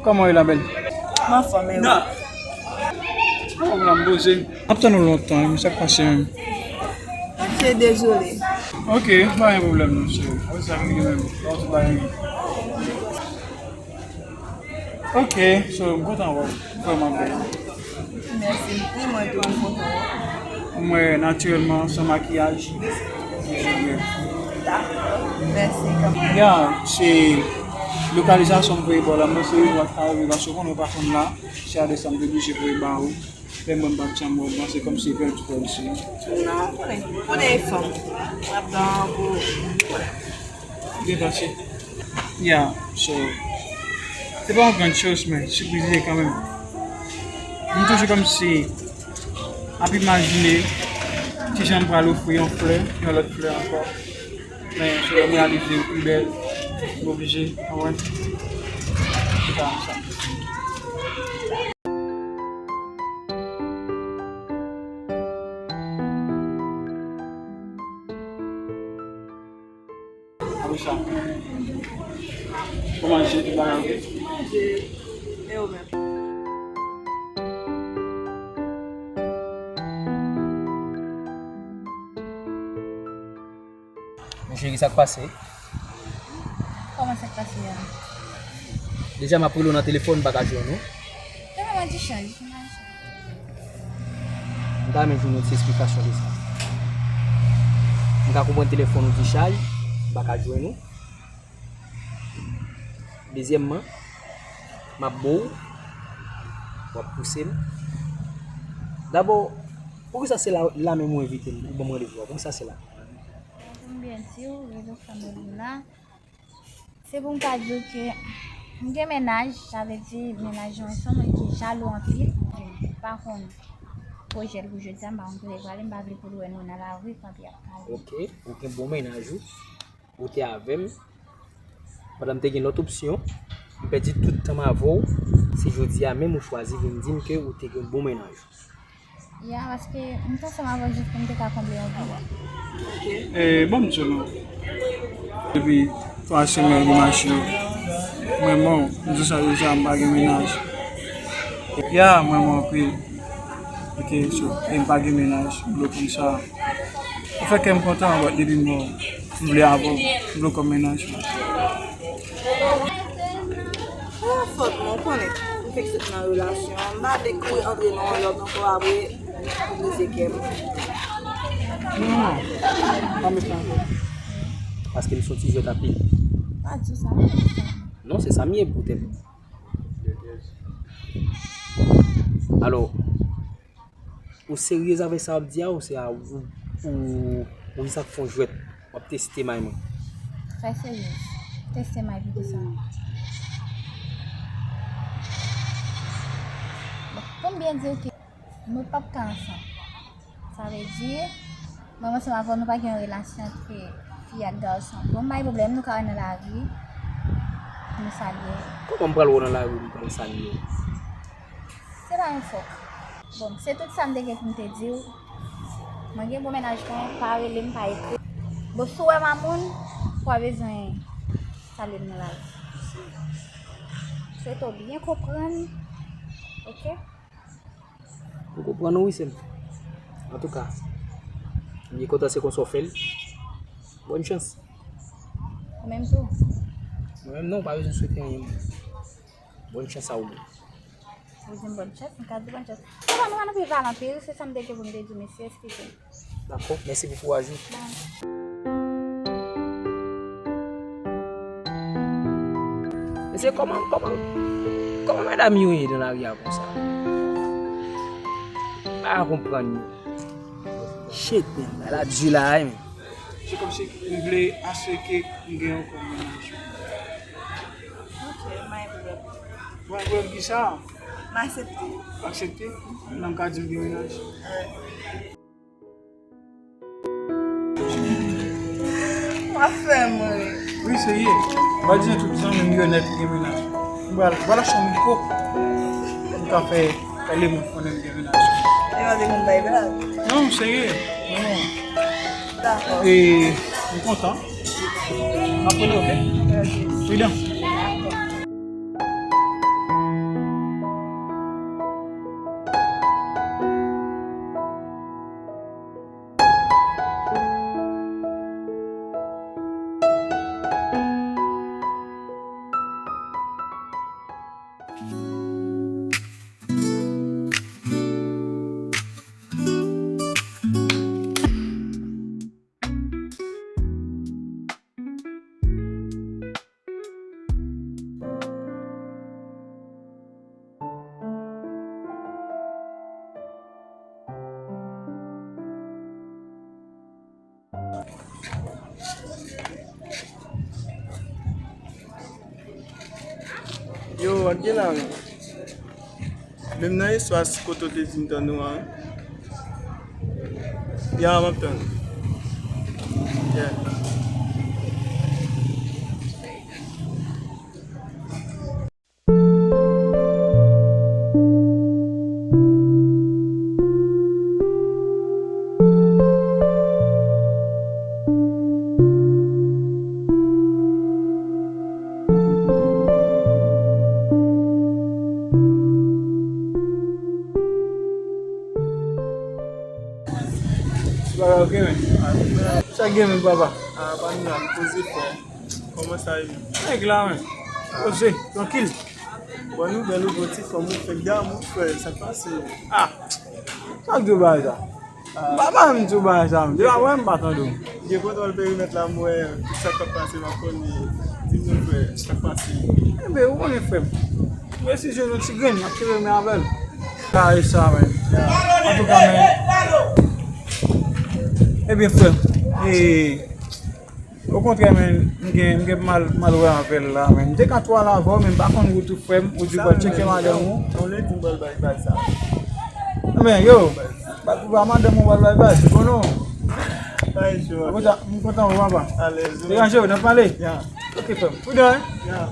Kòman w ye la, bèl? M anfòm, e ou? Kòman m poze? M ap tann ou lontan, men sa k pase menm? Ok, dezole. Ok, pa gen pwoblèm non, cheri. Ou sa ki gen menm. Bon, tout bagay. Ok, so, m kontan wè w. Vrèman bèl. Mèsi, wi, mwen tou, m kontan wè w. Mwen, natirèlman, san makiyaj. Dakò. Mèsi, kanmenm. Ya, se lokalizasyon m voye ba w la, mwen se yon lòt ka rive, paske w konnen w pa konn la, se adrès la m te oblije voye ba ou. Lè m wè m pa t janm wè w, m panse kòmsi e pèdi pèdi. Non, konnen, konnen e fanm. M ap dan pou, konnen. Byen pase. Ya, so, se pa yon grann choz, men sipriz li ye kanmenm. M toujou kòmsi ap imajine kijan m pral ofri yon flè, yon lòt flè ankò. Men, so, lè m reyalize l pi bèl, m oblije, w konprann? Se sa, sa. Apre sa, kòman je tout bagay oke? Manje. E ou menm? Mon cheri, sa k pase? Kòman sa k pase a? Deja m ap rele w nan telefòn, m pa ka jwenn ou. Telefòn mwen dichaj, imajine. M ta renmen jwenn yon ti esplikasyon de sa. M ka konprann telefòn ou dichaj, m pa ka jwenn ou. Dezyèmman, m ap bo w, w ap pouse m. Dabò, poukisa se la, la menm ou envite m, ou ban m randevou a? Poukisa se la? Pou m byen di w, rezon k fè m rele w la, se pou m ka di w ke m gen mennaj, sa vle di mennaj mwen se yon moun ki jalou anpil. M pa konn pwojè l pou jodi a, m pa konn kote l prale, m pa vle pou l wè nou nan lari, kote y ap prale. Ok, ou gen bon mennaj ou, ou te avè m, pandan m te gen lòt opsyon, m pèdi tout tan m avè w, se jodi a menm ou chwazi vin di m ke ou te gen bon mennaj. Ya, paske m te ansanm avè w jis pou m te ka konble yon vid. E, ban m di w non. Depi twa semèn ou mache, mwen menm, m di sa deja, m pa gen mennaj. Ya, mwen menm anpil. Ok, so, e m pa gen mennaj, m bloke m sa. Ou fè kè m kontan, but depi m wè w, m vle avè w, m bloke w mennaj mwen. Se yon fòt mwen, ou konnen. M fèk sot nan relasyon an. M pa vle kouri antre nan yon lòt ankò apre pou brize kè m. Non, pa met sa ankò. Paske m se yon ti jwèt anpil. Pa di sa, non. Non, se sa m ye poutèt. Alò, ou seryez avèk sa w ap di a, ou se a, ou, ou, ou jis ap fè yon jwèt, w ap teste may mwen? Trè seryez. Teste may pou kisa? Bon, pou m byen di w ke nou p ap ka ansanm. Sa vle di, mwen menm ansanm avè w, nou pa gen yon relasyon antre fi ak gason. Bon, m pa gen pwoblèm, nou ka wè nan lari, nou salye. Kòman m pral wè w nan lari, m pral salye w? Se pa yon fòk. Bon, se tout sa m te gen pou m te di w. Mwen gen bon mennaj mwen, pa rele m, pa ekri. Bon, si w wè m a moun, w pa bezwen salye m nan lari. Swete w byen konprann, oke? M konprann ou wi, sè m. Antouka, m byen kontan se konsa w fè l. Bòn chans. Ou menm tou. Mwen menm non, ou pa bezwen swete anyen mwen. Bòn chans a ou menm. Ou di m bòn chans, m ka di bòn chans. Papa, nou pa nan pi pale anpil, se sa m te gen pou m te di w, mèsi, eskize m. Dakò, mèsi pou kouraj ou. Bye. Mesye, kòman, kòman, kòman medam yo ye nan lari a konsa? M pa ka konprann yo. Shit, man, bagay la di la, wi, men. Se kòmsi m vle asire ke m gen yon kòm mennaj. Ok, pa gen pwoblèm. Mwen, mwen, kisa? M aksepte. Aksepte? Nan ka di m gen mennaj. Wi. W ap fè m ri. Wi, serye. M pral di nou tout, zanmi m yo nèt ki gen mennaj. M pral, m pral achte yon mikwo. M ka fè, fè lemonn konnen m gen mennaj. E pa te konn bay blag. Non, serye. Non, non. Dakò. E, m kontan. M ap rele, oke? Ok. Pridan. Dakò. Yo, w ap gen la, wi. Menm nan espas kote w te di m tann ou an. Ya, m ap tann. Yeah. Ti bagay oke, men. Sa gen, men, papa? Ah, pa n la, poze, frè. Kòman sa ye? Nèg la, men. Poze, trankil. Bon nouvèl, ou bon ti fanm, ou fèk damou, frè, sa k pase? Ah, sa k di w bagay sa? Ah. Papa, m di w bagay sa, m di w, a wè, m pa tande w. M gen kontwòl perimèt la, m wè tout sa k ap pase, m ap konnen. Di m non, frè, sa k pase? Enben, ou konnen, frè m. M resi jwenn yon ti grenn, m ap kenbe men avè l. Sa e sa, men. Antouka, men. Ebyen, frè m, e, okontrè, men, m gen, m gen mal, mal wè avè l la, men. M te ka twale avè w, men m pa konn wout ou, frè m, ou di w pral tcheke madanm ou. Sa, men, yo, bat pou ba madanm ou pral bay bal, se bon non. Ay, cho. M kontan, m kontan wè w, papa. Alèz, wi. Deranje w, n ap pale? Ya. Oke, frè m. Prudent, hein? Ya.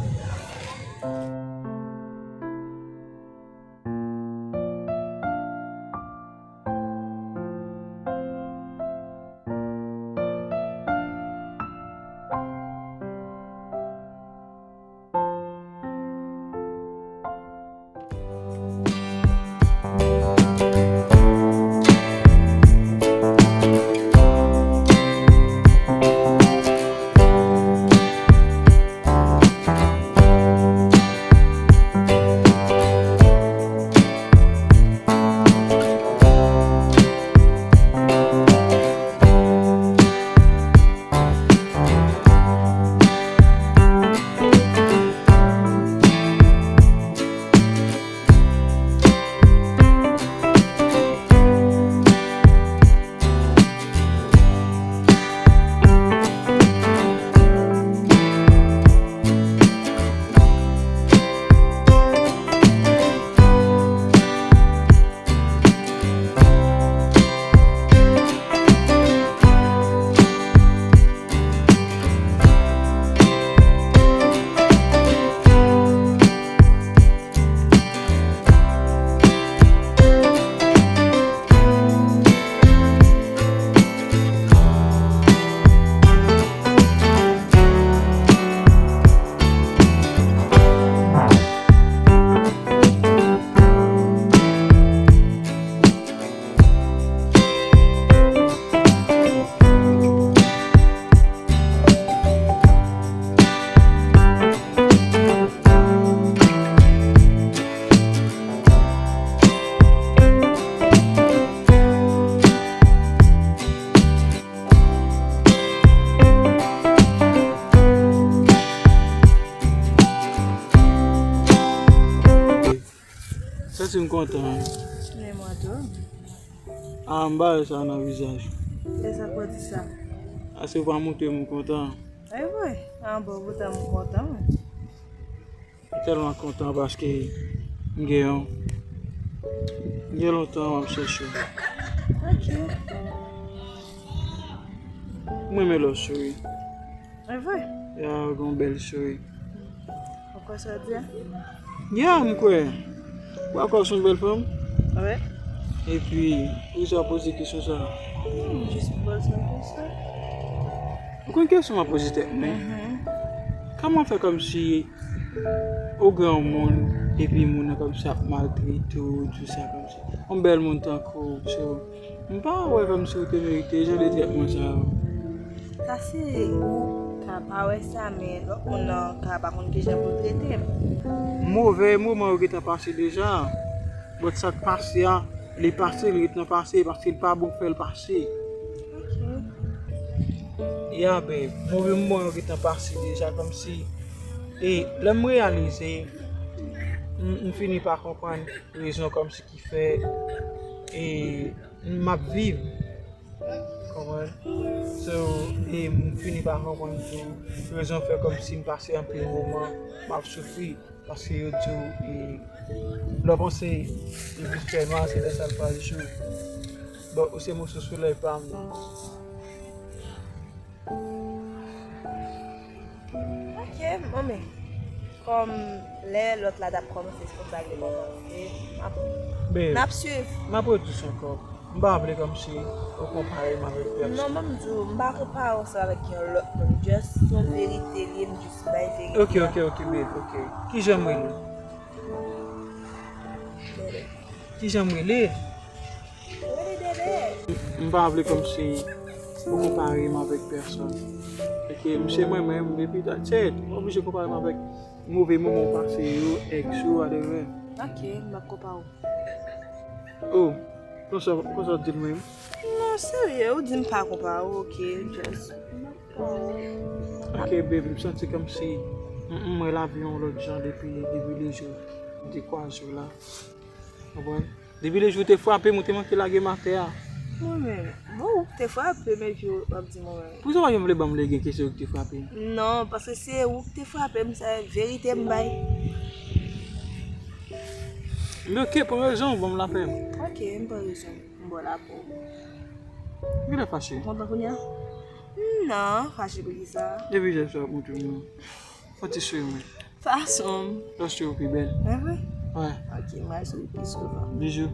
Santi m kontan. Men mwen tou. A, m ba wè sa nan vizaj ou. E sa k fè w di sa? Paske ou pa montre m ou kontan. E vre? A bon, poutan m kontan, wi. M tèlman kontan paske m gen yon, m gen lontan m ap chèche w. Ok. M renmen lè w souri. E vre? Ya, ou gen yon bèl souri. Ou kwè sa w di a? Ya, m kwè. Ou pa kwè w se yon bèl fanm? Wi. Epi, poukisa w poze kesyon sa a? Hmm, jis pou poze yon kesyon. Ou konn kesyon m ap poze tèt mwen? Mhm. Kòman fè kòmsi ou granmoun, epi moun nan kòmsi ap maltrete w, tou sa kòmsi. Yon bèl moun tankou w, so, m pa wè kòmsi ou te merite jan de trètman sa yo. Sa se ou ka pa wè sa, men lòt moun nan ka pa konn kijan pou l trete m. Move moman yo gentan pase deja. But sa k pase a, li pase, li ret nan pase, paske li pa bon fè l pase. Ok. Ya, babe, move moman yo gentan pase deja, kòmsi. E lè m reyalize, m, m fini pa konprann rezon kòmsi ki fè, e, m ap viv. Konprann? So, e m fini pa konprann tou rezon fè kòmsi m pase anpil moman m ap soufri. Paske yo di w, e, lè w panse yo vin fè nwa, se lè sa l pral jou. Bon, ou se moso solèy pa m nan. Ok, bon, men, kòm lè lòt la t ap kòmanse, se konsa l te kòmanse, n ap, Babe, n ap swiv. M ap redi sa ankò. M pa vle kòmsi ou konpare m avèk pèsòn. Non, ban m di w, m pa konpare w ansanm avèk yon lòt moun. Just yon verite li ye, m jis bay verite a. Ok, ok, ok, babe, ok. Kijan m rele? Dede. Kijan m rele? Rele Dede. M pa vle kòmsi ou konpare m avèk pèsòn. Ok, m se mwen menm, epi dat, se, ou oblije konpare m avèk move moman w pase yo, ex ou, whatever. Ok, m p ap konpare w. Oh, konsa, konsa w di l menm? Non, serye, ou di m pa konpare w, ok, just. Ok, babe, m santi kòmsi m, m wè lavi yon lòt jan depi, depi le jou m te kwaze w la. Konprann? Depi le jou w te frape m, ou te manke lage m atè a. Mwen menm. Bon, ou k te frape m, epi w ap di mwen menm. Poukisa w pa janm vle ban m legen ke se ou ki te frape m? Non, paske se ou k te frape m, se verite m bay. Men ok, pran rezon w, ban m lapè m. Ok, m pran rezon m. M ba w lapè w. Ou genlè fache? Ou kontan kounye a? Non, fache pou kisa? Depi jèn sa w ap montre m nan. Fò ti souri mwen. Fason m. Lòske ou pi bèl. Mwen vre? Wè. Ok, m al souri pi souvan. Bijou.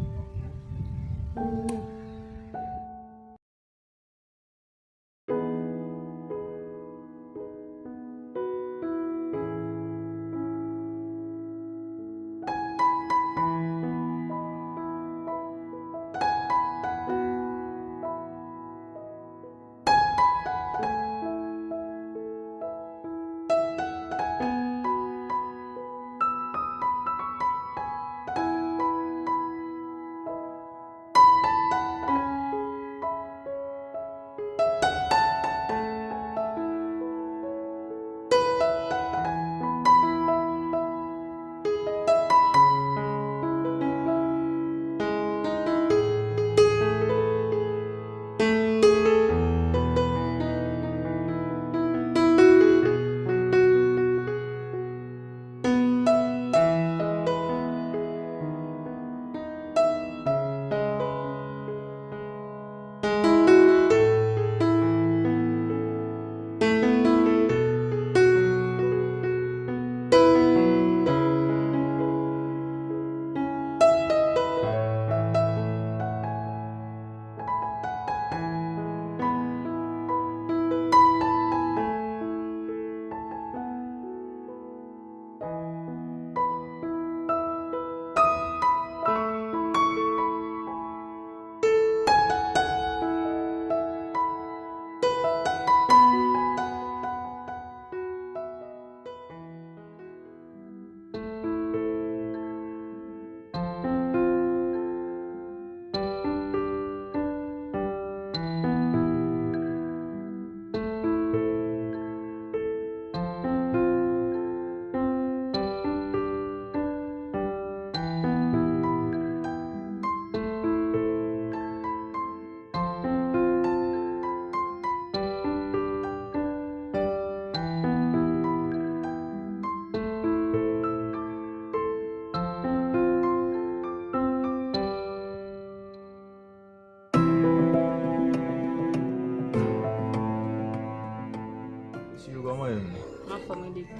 Mesye yo, kòman yo menm? M anfòm wi, Dede.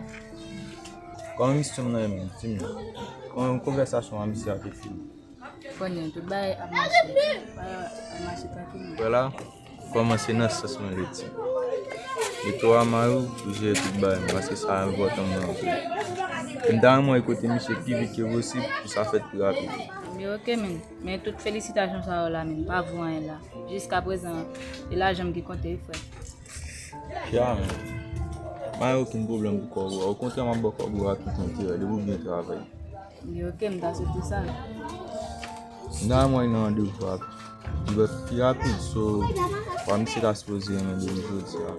Kòman misye m nan menm? Di m non. Kòman konvèsasyon a misye a te fini? Konnen tout bagay ap mache. Bagay ap mache trankil. Vwala, kòmanse nan sans mwen redi. Li twò a mari w pou jere tout bagay, paske sa enpòtan mwen anpil. E m ta renmen wè kote misye pi vit ke posib pou sa fèt pi rapid. Ebyen, ok, men. Men tout felisitasyon sa yo la, men pa vo anyen la. Jiskaprezan, e lajan m ki konte, wi, frè. Ya, men. M pa gen okenn pwoblèm pou kòb ou a. Okontrè, m ap ba w kòb ou a tout enterè, depi w byen travay. Li ok, m ta swete sa. M ta renmen w nan randevou a pi rapid, so, pa misye ta sipoze renmen depi jodi a.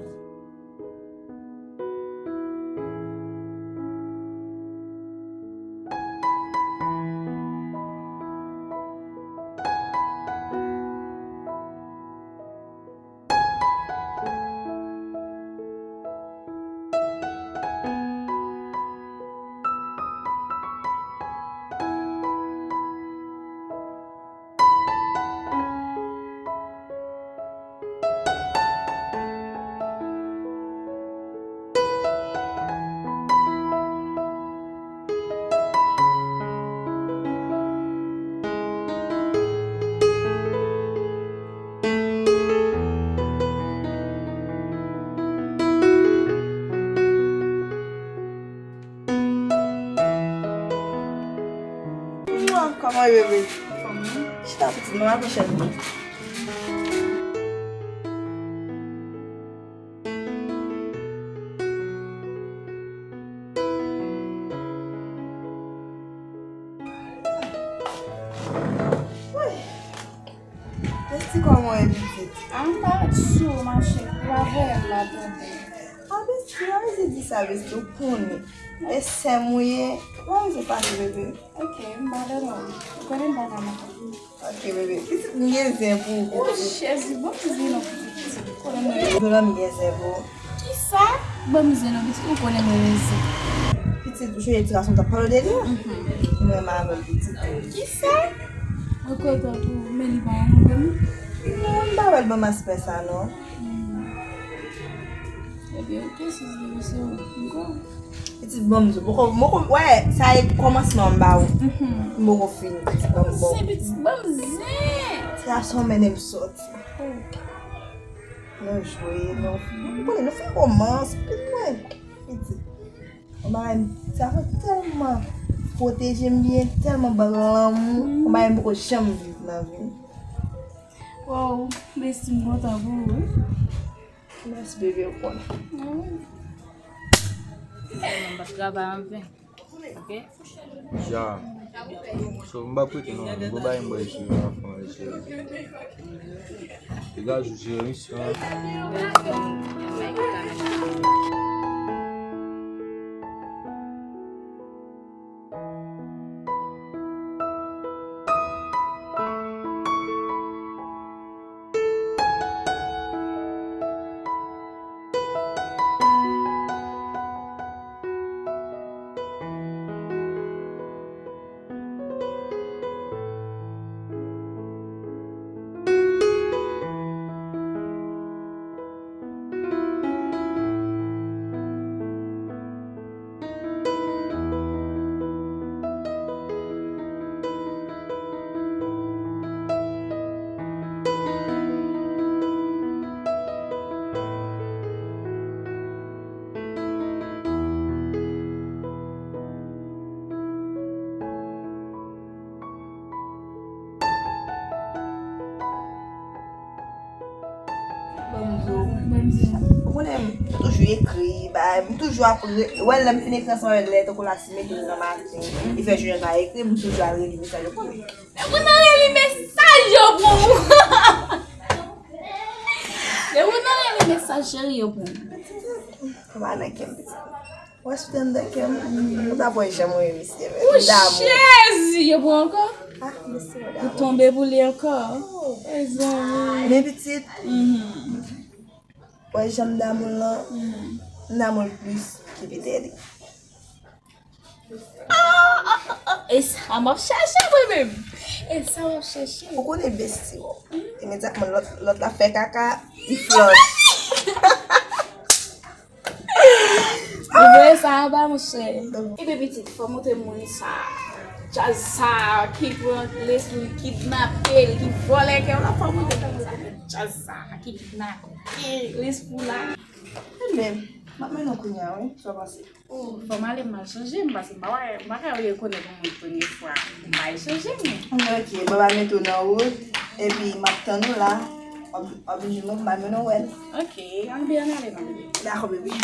Kòman w ye, bebe? Chita pitit mwen, apwoche m. Esti, kòman w ye, pitit? A, m pa ret sou ou, ma cheri. Ou pa voye m la, tande. A, besti, pa bezwen di sa, besti, ou konnen. E sè m ou ye. Pa bezwen fache, bebe. Ok, m pa dòmi. Ou konnen m pa ka manke. Ok, bebe. Pitit, m gen zen pou ou, pitit. O, Jezi, ban m zen non, pitit. Ou konnen mwen. Ou konnen m gen zen pou ou. Kisa? Ban m zen non, pitit. Ou konnen mwen renmen zen. Pitit, ou sonje ti gason m t ap pale w de li a? Mhm. Mwen renmen avè l, pitit. Kisa? Mwen kontan pou ou, men li pa yon moun menm. Non, m pa wè l ban m aspè sa, non. Hmm. Ebyen, ok, si se vre, se ou. M kwè w. Pitit, ban m di w, poko, m poko, wè, sa e kòmansman m ba ou. Mhm. M poko fini, pitit, ban m ba w. Zen, pitit, ban m zen. Ti gason mennen m sòti. Oh. Nou jwe, nou, nou konnen, nou fè romans, pitit mwen. Pitit. Yon bagay, sa fè tèlman pwoteje m byen, tèlman ban m lanmou. Yon bagay m poko janm viv nan vi m. Wow, besti, m kontan pou ou, wi. Mèsi, bebe, ou konnen. Mwen pa t travay anven. Ok? Ya. So, m pa prete non, m go bay m bwè jus la, fè yon jus. Piga jus, jus, an. Ban m di w. Ban m di w. Ou konnen, m toujou ekri, bay, m toujou ap re-, wè, lè m fin ekri ansanm avè l, lè tankou la, si m ekri nan maten, li fè jounen pa ekri, m toujou al reli mesaj yo pou li. Depi w nan reli mesaj yo pou ou. Depi w nan reli mesaj cheri yo pou ou. Ou pa nan kè m, pitit. Wè, si w te anndan kè m, ou t ap wè jan mwen ye, mesye, men. Ou damou. Jezi, yo pran ankò? Ah, mesye, mwen damou. Ou tonbe pou li ankò? Oh. Mezanmi. Men pitit, mhm, wè jan m damou l lan, mhm, m damou l plis ke Vitelli. Ah, ah, ah, ah. E sa m ap chèche mwen menm. E sa m ap chèche. Ou konnen besti w. Imedyatman lòt, lòt la fè kaka, li flòch. Ou voye sa anba, monchè. Ebyen, pitit, fò m montre moun sa. Djaz sa ki pran lespri l, kidnape l, ki vòlè kè w la, fò m montre moun sa. Djaz sa ki kidnape lespri w la. Men, m ap mennen w kounye a, wi, sa w panse? Oh, fò m ale, m al chanje m, paske m pa wè, m pa ka rekonèt yon moun premye fwa. M pa al chanje m. Ok, bon, m al mete w nan wout, epi m ap tann ou la. W ap, w ap vin jwenn mwen pou m al mennen w wè l. Ok, ann byen ale non, bebe. Dakò, bebe.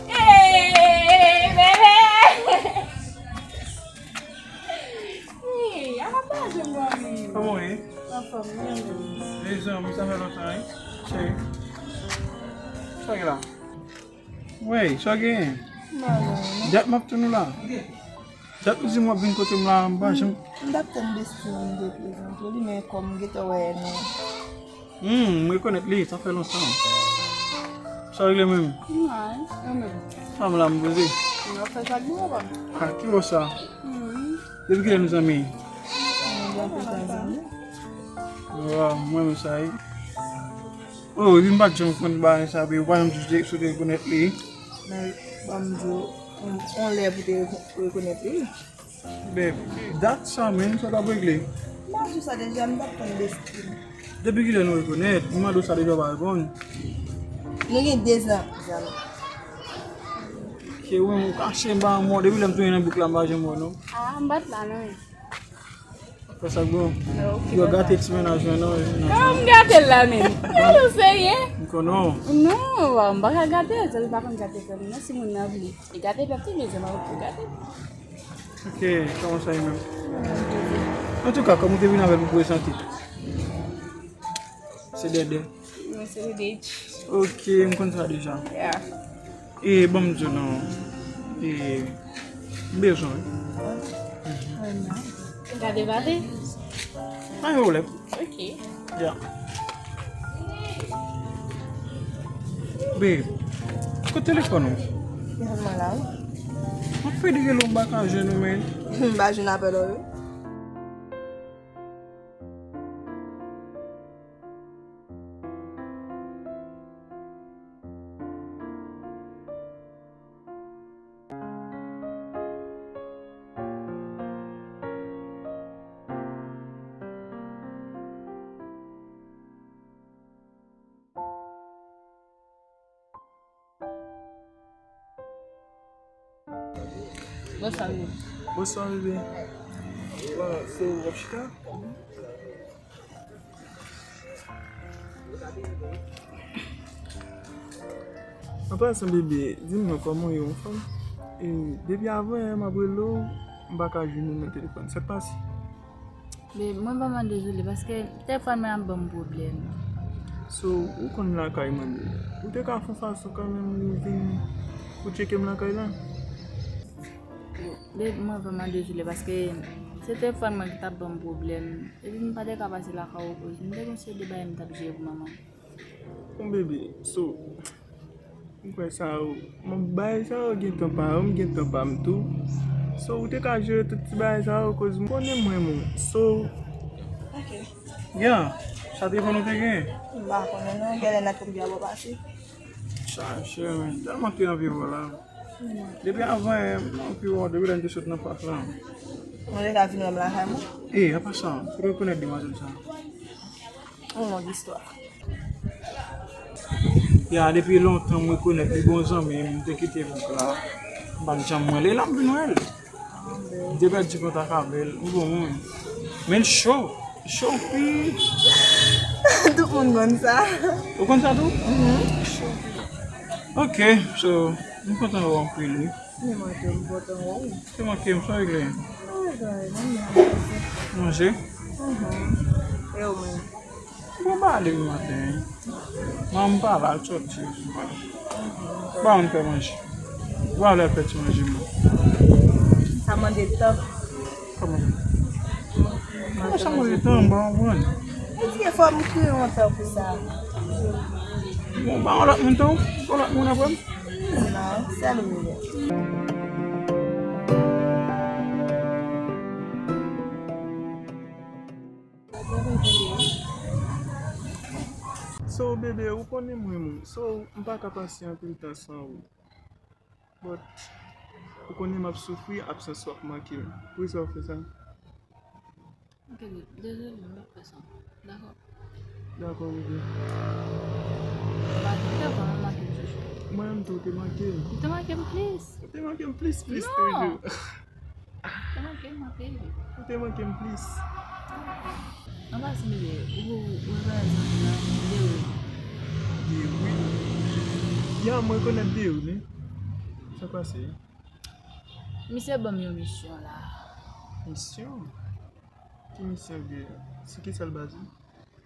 Hey, bebe! Hey, ala pa jan m anvi. Kòman w ye? Anfòm, wi, anfòm. Mezanmi, sa fè lontan, wi. Cheri. Sa gen la? Wey, sa w genyen? Mwen, mwen, mwen. Dat m ap tann ou la. Dat ou di m w ap vin kote m la, m pa janm. M t ap tann besti m depi lontan, li, men kòm m gentan wè nou. Hmm, m rekonèt li, sa fè lontan. Sa w regle menm? Mwen, mwen menm. Fanm la, m poze. M ap fè sa k bon, papa. Ah, ki bò sa? Hmm. Depi kilè nou zanmi? Nou depi tan zanmi. Waw, mwen menm sa, wi. Oh, epi m pa t janm konn bagay sa, epi ou pa janm di sou te rekonèt li. Men, ban m di w, on, on lè pou te rekonèt li. Babe, dat sa menm, sa w t ap regle? M pa di w sa deja, m t ap tann besti m. Depi kilè nou rekonèt? M mande w sa deja, w pa reponn. Nou gen de zan, zanmi. Ke ou menm ou kache m pa mò, depi lè m tounen nan bouk la, m pa janm wè w non. Ah, m pa t la non. Fè sa k bon. Ok, yo gate ti mennaj mwen non. Non, m gate l la menm. Gade w serye? M konnen w. Non, m pa ka gate l, sa li pa konn gate frè m non, si moun nan vle. Li gate pèp li, men se pa ou ki gate. Ok, kòman sa ye menm? Antouka, kòm ou te vin avè l pou prezante. Se Dèdè. Non, se Dèdè. Ok, m konn sa deja. Yeah. E, ban m di w non. E, m bezwen. Gade pale. Pa gen pwoblèm. Ok. Ya. Babe, kote telefòn ou? Telefòn mwen la, wi. M ap fè de rele w, m pa ka jwenn ou, men. M pa jwenn apèl ou, wi. Bonswa, bebe. Bonswa, bebe. Bon, se ou w ap chita? An pasan, bebe, di m non, kòman w ye, anfòm? E, depi avan yè m ap rele w, m pa ka jwenn ou nan telefòn. Sa k pase? Babe, mwen vrèman dezole paske telefòn mwen ap ban m pwoblèm. So, ou konn lakay mwen, babe. Ou te ka fè yon fason kanmenm ou vin pou tcheke m lakay la? Babe, mwen vrèman dezole paske se telefòn mwen ki t ap ban m pwoblèm. Epi m pa te ka pase lakay ou koz m te gen yon seri de bagay m t ap jere pou manman. Bon, bebe, so, m kwè sa yo, m, bagay sa yo gen tan pa yo, m gen tan pa m tou. So, ou te ka jere tout ti bagay sa yo, koz m konnen m renmen w. So, ok. Ya, sa telefòn ou te gen? M pa konnen non, genlè nan konbyen bò pase. Sa, cheri, mwen tèlman te anvi wè w la. Depi avan, mwen anvi wè w, depi lè n te sot nan pak la. Mwen te ka vin wè m lakay mwen. E, an pasan, ou rekonèt demwazèl sa? Yon long istwa. Ya, depi lontan mwen rekonèt li bon zanmi m, m te kite bouk la. M pa t janm wè l, e la m vin wè l. M te pèdi kontak avè l, yon bon moun. Men l cho, cho anpil. Tout moun konn sa. Ou konn sa tou? Mhm. Cho anpil. Ok, so, m kontan wè w anpil, wi. Li manke m, kontan wè w. Li manke m, sa regle. Ay, bay, mwen menm. Manje? Mhm. E ou menm? Mwen pa ale maten. Manman m pa la, l sòti. Ba moun fè manje. Ba lè fè ti manje mwen. Sa mande tan. Kòman? Kòman sa mande tan, m pa konprann. Eske fò m kriye yon tan pou sa? Bon, ba yon lòt moun tan, yon lòt moun apre m. Non, sèl ou ye. So, bebe, ou konnen mwen, mwen. So, m pa ka pase anpil tan san ou. But, ou konnen m ap soufri, absans ou ap manke m. Poukisa w fè sa? Ok, dezole, m p ap fè sa. Dakò? Dakò, bebe. Ou pa te fè kòman manke m chouchou. Mwen menm tou, ou te manke m. Ou te manke m plis. Ou te manke m plis, plis toujou. Non. Ou te manke m anpil. Ou te manke m plis. An pasan, bebe, ou, ou rekonèt zanmi an, Dewi. Dewi? Ya, mwen rekonèt Dewi, wi. Sa k pase? Misye ban m yon misyon la. Misyon? Ki misyon l gen? Sou kisa l baze?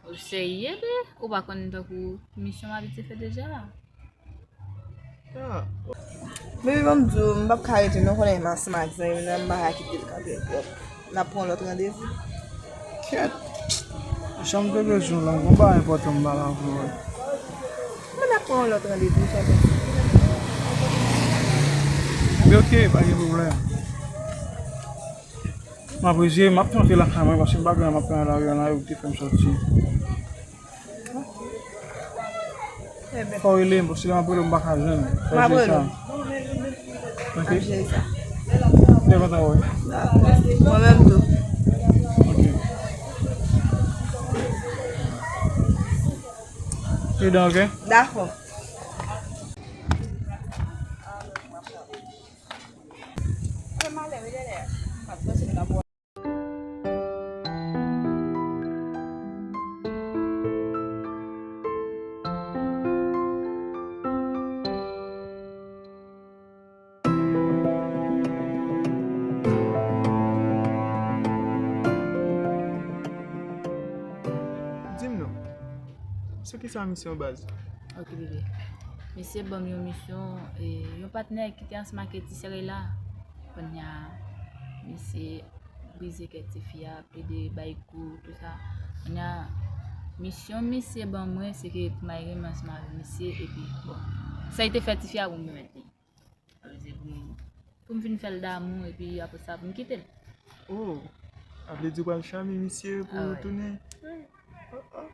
Ou serye, bebe? Ou pa konn tankou misyon m abitye fè deja? Ah. Baby, ban m di w, m p ap ka rete non, konnen m ansanm ak zanmi m nan, m pa ka kite l kanpe twòp. N ap pran lòt randevou. Kèt! Jan m te bezwen w la, gon bagay enpòtan m ba la pou ou. Mwen ap pran yon lòt randevou, chèf. Ebyen, oke, pa gen pwoblèm. M ap rejeye, m ap tante lakay mwen, paske m pa gen, m ap pran lari an la, yo te fè m sòti. Ebyen. Fò w rele m, paske lè m ap rele w, m pa ka jwenn ou. M ap rele w. Ok? M ap jere sa. Byen kontan wè w. Dakò. Mwen menm tou. Ok. Pridan, ok? Dakò. Di m non, sou kisa misyon baz? Ok, bebe. Misye ban m yon misyon, e, yon patnè ki te ansanm ak ti sè la. Kounye a, misye brize kè tifi a, plede bay kou, tout sa. Kounye a, misyon misye ban mwen, se ke pou m al renmen ansanm avèk misye, epi, bon, sa l te fè tifi a pou m remèt li. Sa vle di pou m, pou m vin fè l damou, epi apre sa, pou m kite l. Oh, sa vle di w pral chame misye pou tounen? Wi. Oh, oh.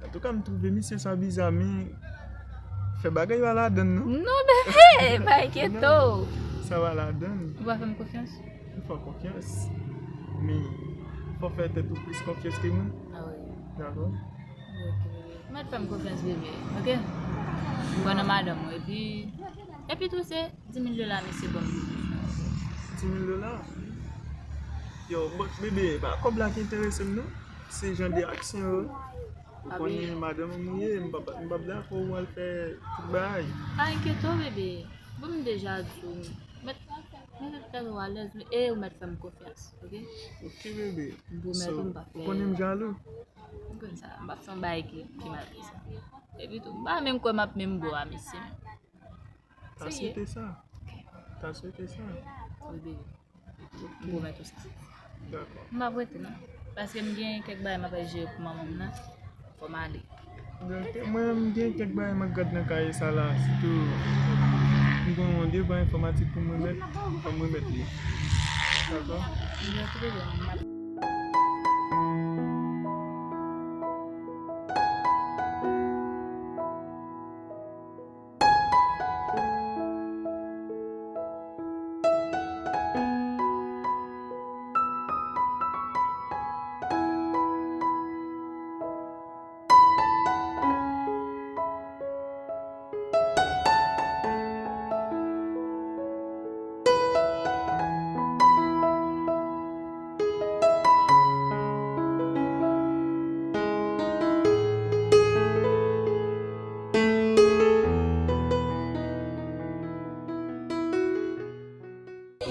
Antouka, m twouve misye sa biza, men fè bagay yo aladann, non? Non, bebe, pa enkyete w. Sa va ladann. Ou pa fè m konfyans? M fè w konfyans. Men, fò w fè tèt ou plis konfyans ke mwen. Ah wi. Dakò? Ok, bebe. Ou mèt fè m konfyans, bebe, ok? M kwè nan madanm ou, epi, epi tou se di mil dola misye ban m. Di mil dola? Yo, bon, bebe, pa kòb la ki enterese m, non. Se jan de aksyon yo. Ou konnen madanm ou ye, m p ap, m p ap dakò ou al fè tout bagay. Pa enkyete w, bebe. Bon, m deja di w. Mèt, mèt fè w alèz, e ou mèt fè m konfyans, ok? Ok, bebe. M pwomèt ou m p ap fè. Ou konnen m jalou? M konn sa, m p ap fè yon bagay ki, ki mal ke sa. Epi tou, m pa menm kwè m ap menm bò a misye. Ta swete sa. Ok. Ta swete sa. Wi, bebe. M pwomèt ou sa. Dakò. M p ap rete non. Paske m gen kèk bagay m ap al jere pou manman m nan. Fò m ale. Donk, mwen, m gen kèk bagay m ap gad nan kaye sa la. Sitou, m gen yon devan enfòmatik pou m remèt. Fò m remèt li. Dakò? M gen tout devan m ap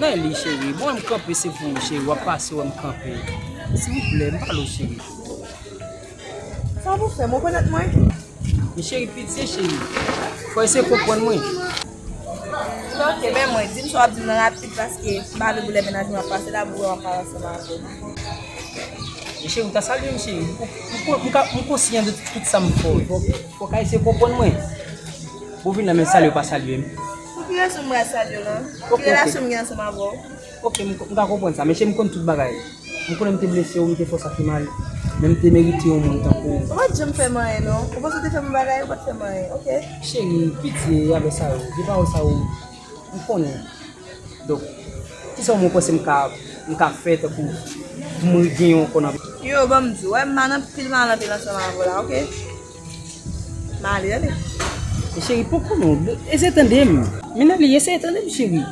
Nan li, cheri. Bon, m kanpe, se pou ou, cheri. W ap pase, wè m kanpe. Silvouplè, m pale w, cheri. Sa pou fè, m rekonèt mwen? Men cheri, pitye, cheri. Fò eseye konprann mwen. Ok, men mwen, di m sa w ap di m nan rapid, paske m pa vle pou lè mennaj mwen ap pase la, pou wè w ap pale ansanm avè m. Men cheri, ou ta salye m, cheri. M, m, m, m ka, m konsyan de tout sa m fè w. Fò, fò w ka eseye konprann mwen. Bon, vin la, men salye w pa salye m. Pou ki rezon m pral salye w la? Ki relasyon m gen ansanm avè w? Ok, m, m ka konprann sa, men cheri, m konn tout bagay. M konnen m te blese w, m te fè w sa ki mal, men m te merite yon moun tankou w. Ou pa t janm fè m anyen, non. Ou panse w te fè m yon bagay, ou pa t fè m anyen, ok? Cheri, pitye avè sa yo. De pawòl sa yo, m konnen. Donk, kisa w menm w panse m ka, m ka fè tankou pou m regenyen w ankò nan vi m? Yo, ban m di w, wè, m pa nan pil mal anpil ansanm avè w la, ok? M ale, tande. Men cheri, poko non. Eseye tande m. Men nan li, eseye tande m, cheri.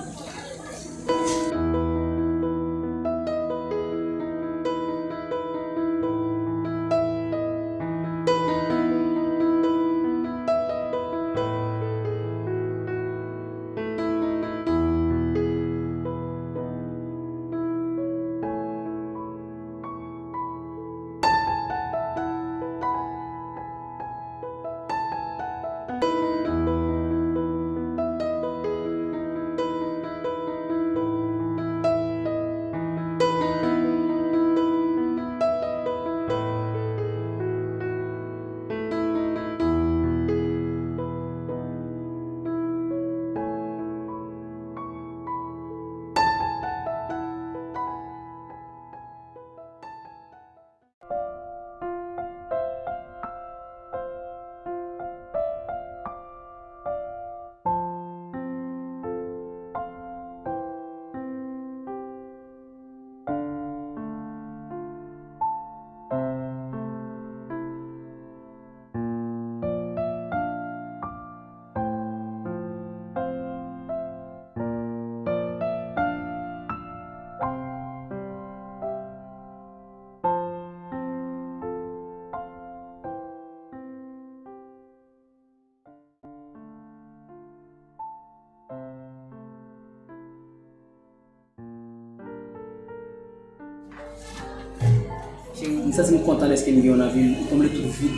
Cheri, m santi m kontan dèske m gen w nan vi m. M konble tout vid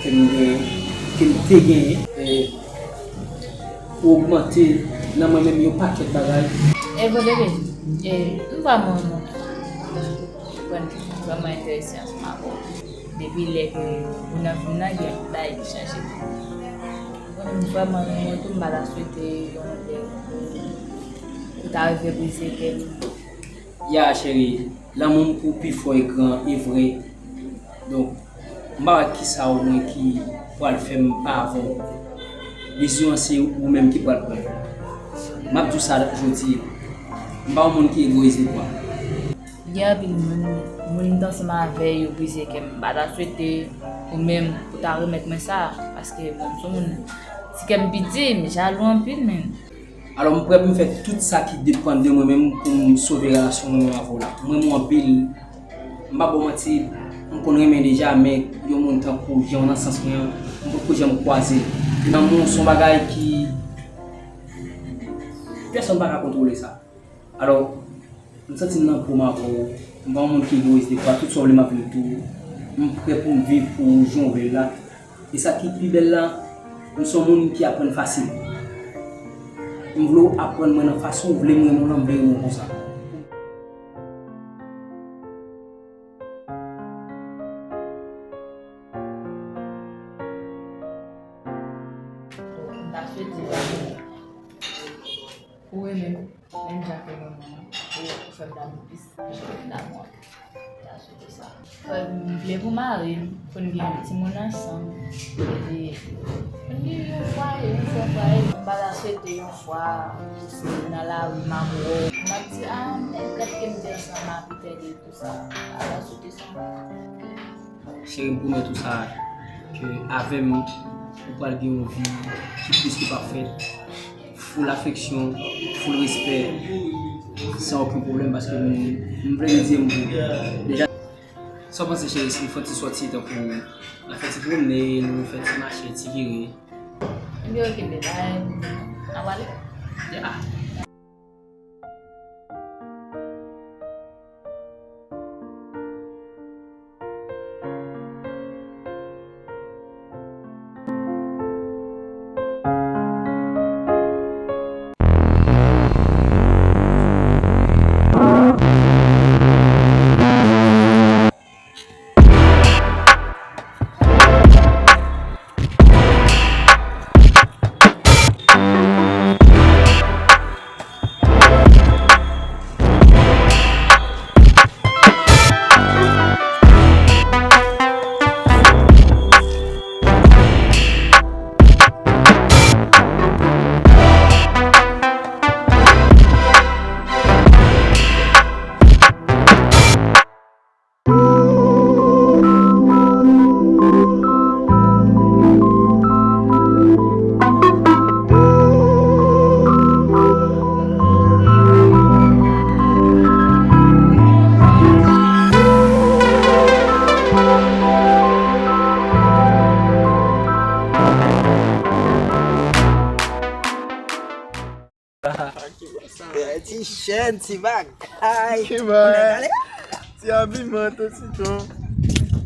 ke m gen, ke m te genyen. E, ou ogmante nan mwen menm yon pakèt bagay. E vre, bebe, e, m vrèman, vrèman enterese ansanm avè w. Depi lè ke ou nan vi m nan, gen anpil bagay ki chanje tou. Mwen menm vrèman, mwen tou, m pa ta swete yon lè ou ta rive brize kè m. Ya, cheri, lanmou m pou w pi fò e gran e vre. Donk, m pa wè kisa omwen ki pral fè m pa avè w. Desizyon an se ou menm ki pral pran. M ap di w sa jodi a. M pa yon moun ki egoyis de twa. Gen anpil moun, moun m t ansanm avè yo brize kè m. M pa ta swete ou menm pou ta remèt mwen sa, paske mwen m se yon moun, ti kè m piti, m jalou anpil, men. Alò, m prè pou m fè tout sa ki depann de mwen menm pou m sove relasyon mwen menm avè w la. M renmen w anpil. M pa ba w manti, m konn renmen deja, men yon moun tankou w, jan w nan sans mwen an, m potko janm kwaze. Lanmou se yon bagay ki pèsonn pa ka kontwole sa. Alò, m santi m nan po m avè w. M pa yon moun ki egoyis de twa, tout sa w vle m ap vin pou ou. M prè pou m viv pou ou jan w vle l la. E sa ki pi bèl la, m se yon moun ki aprann fasil. M vle w aprann mwen nan fason w vle m renmen w lan, m vle renmen w konsa. M ta swete w renmen m menm jan ke mwen renmen w, ou fè m damou plis ke jan ke m damou an. M ta swete sa. M vle pou mari m, pou n gen yon timoun ansanm. Epi pou n gen yon fwaye, yon fò fwaye. M pa ta swete yon fwa ou se nan lari m ap wè w, m ap di, a, men gad ke m te ansanm avè tèl e tou sa. M pa ta swete sa. Cheri, m pwomèt ou sa, ke avè m, ou pral gen yon vi ki plis ke pafèt. Full afeksyon, full respè, san okenn pwoblèm, paske m, m vle rive m pou deja. Sa w panse, cheri, si n fè ti sòti tankou n al fè ti pwomennen, n fè ti mache, ti vire? Ebyen, oke, bebe, n a pale? Yeah. Ti chèn, ti bagay. Ti bagay. Ti abiman, tou siton.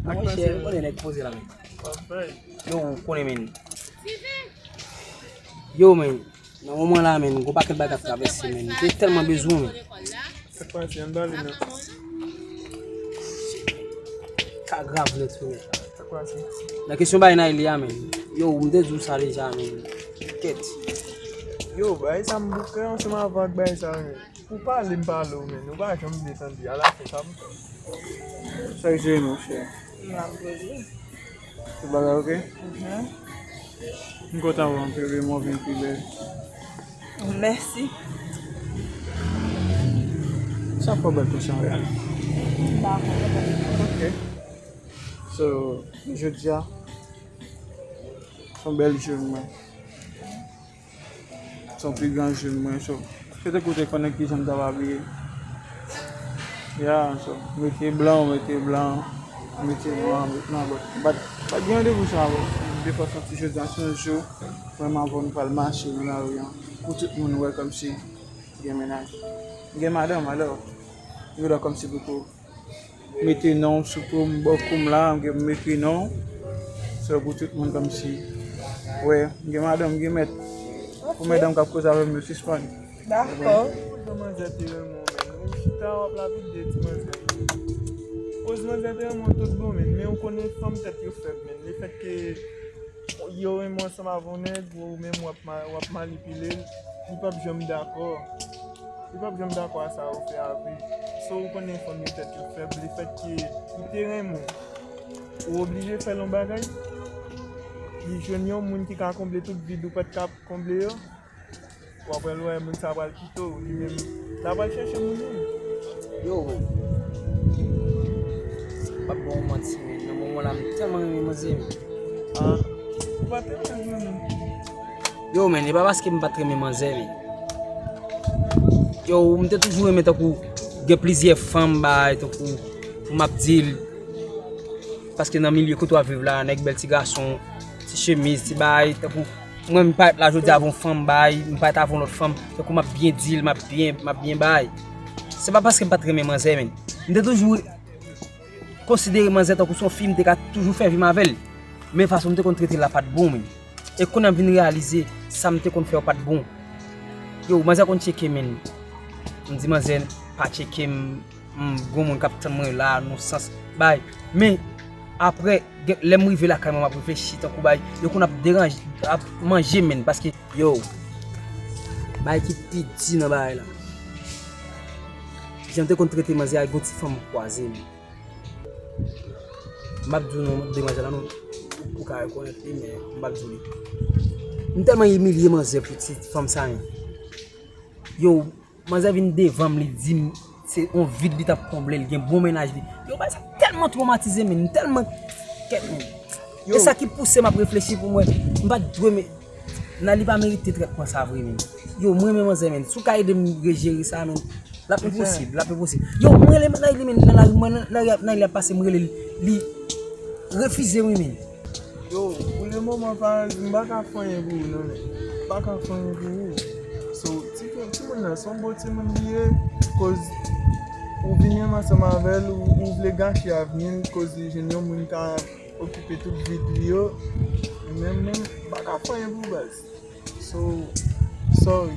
Monchè, ou konnen nèg poze la, men. Yo, ou konnen, men. Yo, men. Nan moman la, men, gon pakèt bagay ap travèse, men. M te tèlman bezwen, men. Sa k pase, ann pale, non. Ka grav nèt, frè. Nan kesyon bagay Nayli a, men. Yo, m te di w sa deja, men. Kèt. Yo, bagay sa m bouke ansanm avè ak bagay sa, men. Pou pale, m pale w, men. Ou pa janm vle tande. Alafen, sa m fè? Sa k jere, monchè? M ap poze. Tout bagay oke? Mhm. M kontan wè w anpil, wi, men w vin pi bèl. Mèsi. Sa fè w bèl konsa, reyèlman? M pa konprann. Ok. So, jodi a, se yon bèl jou mwen. Se yon pi gran jou mwen, so, se tankou w te konnen kijan m t ap abiye. Ya, so, mete blan, mete blan, mete nwa, mete nwa, but, but, but gen randevou sa, bro. Defwa, santi jodi a se yon jou, vrèman, avè w nou pral mache nan lari an. Pou tout moun wè kòmsi gen mennaj. Gen madanm, alò, yo wè kòmsi pou kou. Mete non w sou kou m, bò kou m la, m gen pou m ekri non w. Sa pou tout moun kòmsi. Wè, m gen madanm, m gen mèt. Pou medam k ap koze avè m yo sispann. Dakò. Jan manzè te renmen w, men. Ou chita, w ap lapide ti manzè. Koz manzè te renmen w tout bon, men. Men ou konnen fanm tèt yo fèb, men. Lefètke yo renmen w ansanm avè yon nèg, ou menm w ap ma-, w ap manipile l, li p ap janm dakò. Li p ap janm dakò a sa ou fè a vre. So, ou konnen fanm yo tèt yo fèb, lefètke li te renmen w, ou oblije fè l yon bagay. Li jwenn yon moun ki ka konble tout vid ou pa t ka konble yo. W ap wè lè moun sa pral kite w, li menm, l ap al chèche moun li. Yo, men. M p ap ba w manti, men. Nan moman la, m tèlman renmen manzè, men. Ah, ou pa t renmen l, men. Yo, men, e pa paske m pa t renmen manzè, men. Yo, m te toujou renmen tankou gen plizyè fanm, bay, tankou pou m ap di l. Paske nan milye kote w ap viv la, nèg bèl ti gason, ti chemiz, ti bay, tankou mwen, m parèt la jodi a avè yon fanm, bay, m parèt avè yon lòt fanm, tankou m ap byen di l, m ap byen, m ap byen bay. Se pa paske m pa t renmen manzè, men. M te toujou konsidere manzè tankou se yon fi m te ka toujou fè vi m avè l. Men fason m te konn trete l la pa t bon, men. E kounye a m vin reyalize sa m te konn fè yo pa t bon. Yo, manzè konn tcheke, men. M di manzè pa tcheke m. M, gon moun k ap tann mwen la, nan sans, bay. Men, apre, gen, lè m rive lakay mwen, m ap reflechi, tankou bay, yo konn ap deranje, ap manje m, men, paske, yo, bay ki pi di nan bagay la. Jan m te konn trete manzè a, gon ti fanm m kwaze, men. M p ap di w non, demwazèl la, non, ou ka rekonèt li, men m p ap di w li. M tèlman imilye manzè pou ti fanm sa, men. Yo, manzè vin devan m, li di m se yon vid li t ap konble, li gen bon mennaj li. Yo, bagay sa tèlman twomatize m, men, m tèlman kèt, men. Yo. E sa ki pouse m ap reflechi pou mwen, m pa t dwe, men, Nayli pa merite trètman sa vre, men. Yo, m renmen manzè, men. Si w ka ede m rejere sa, men, l ap enposib, l ap enposib. Yo, m rele Nayli, men, nan lari, mwen, nan lari, Nayli ap pase, m rele l, li refize, wi, men. Yo, pou le moman, Faraz, m pa ka fè anyen pou ou, non, men. M pa ka fè anyen pou ou. So, ti, timoun nan, se yon bon timoun li ye, koz ou vin menm ansanm avè l, ou, ou vle gache avni l, koz li jwenn yon moun ka okipe tout vid li yo. Men, men, m pa ka fè anyen pou ou, baz. So, sorry.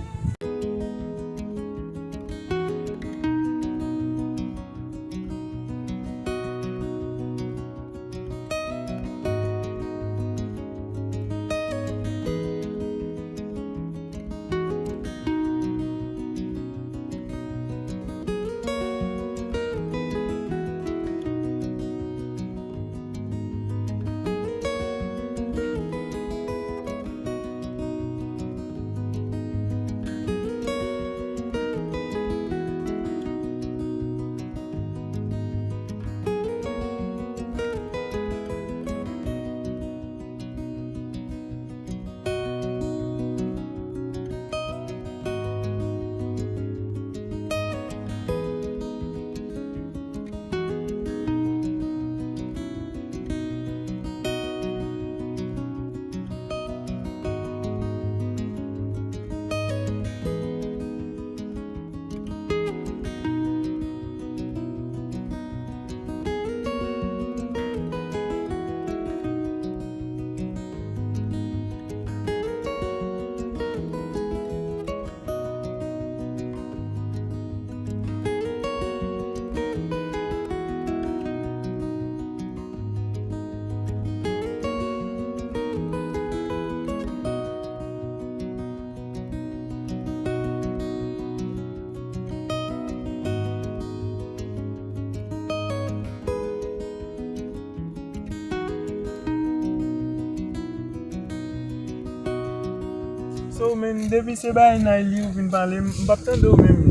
So, men, depi se bagay Nayli ou vin pale, m, m p ap tande w menm.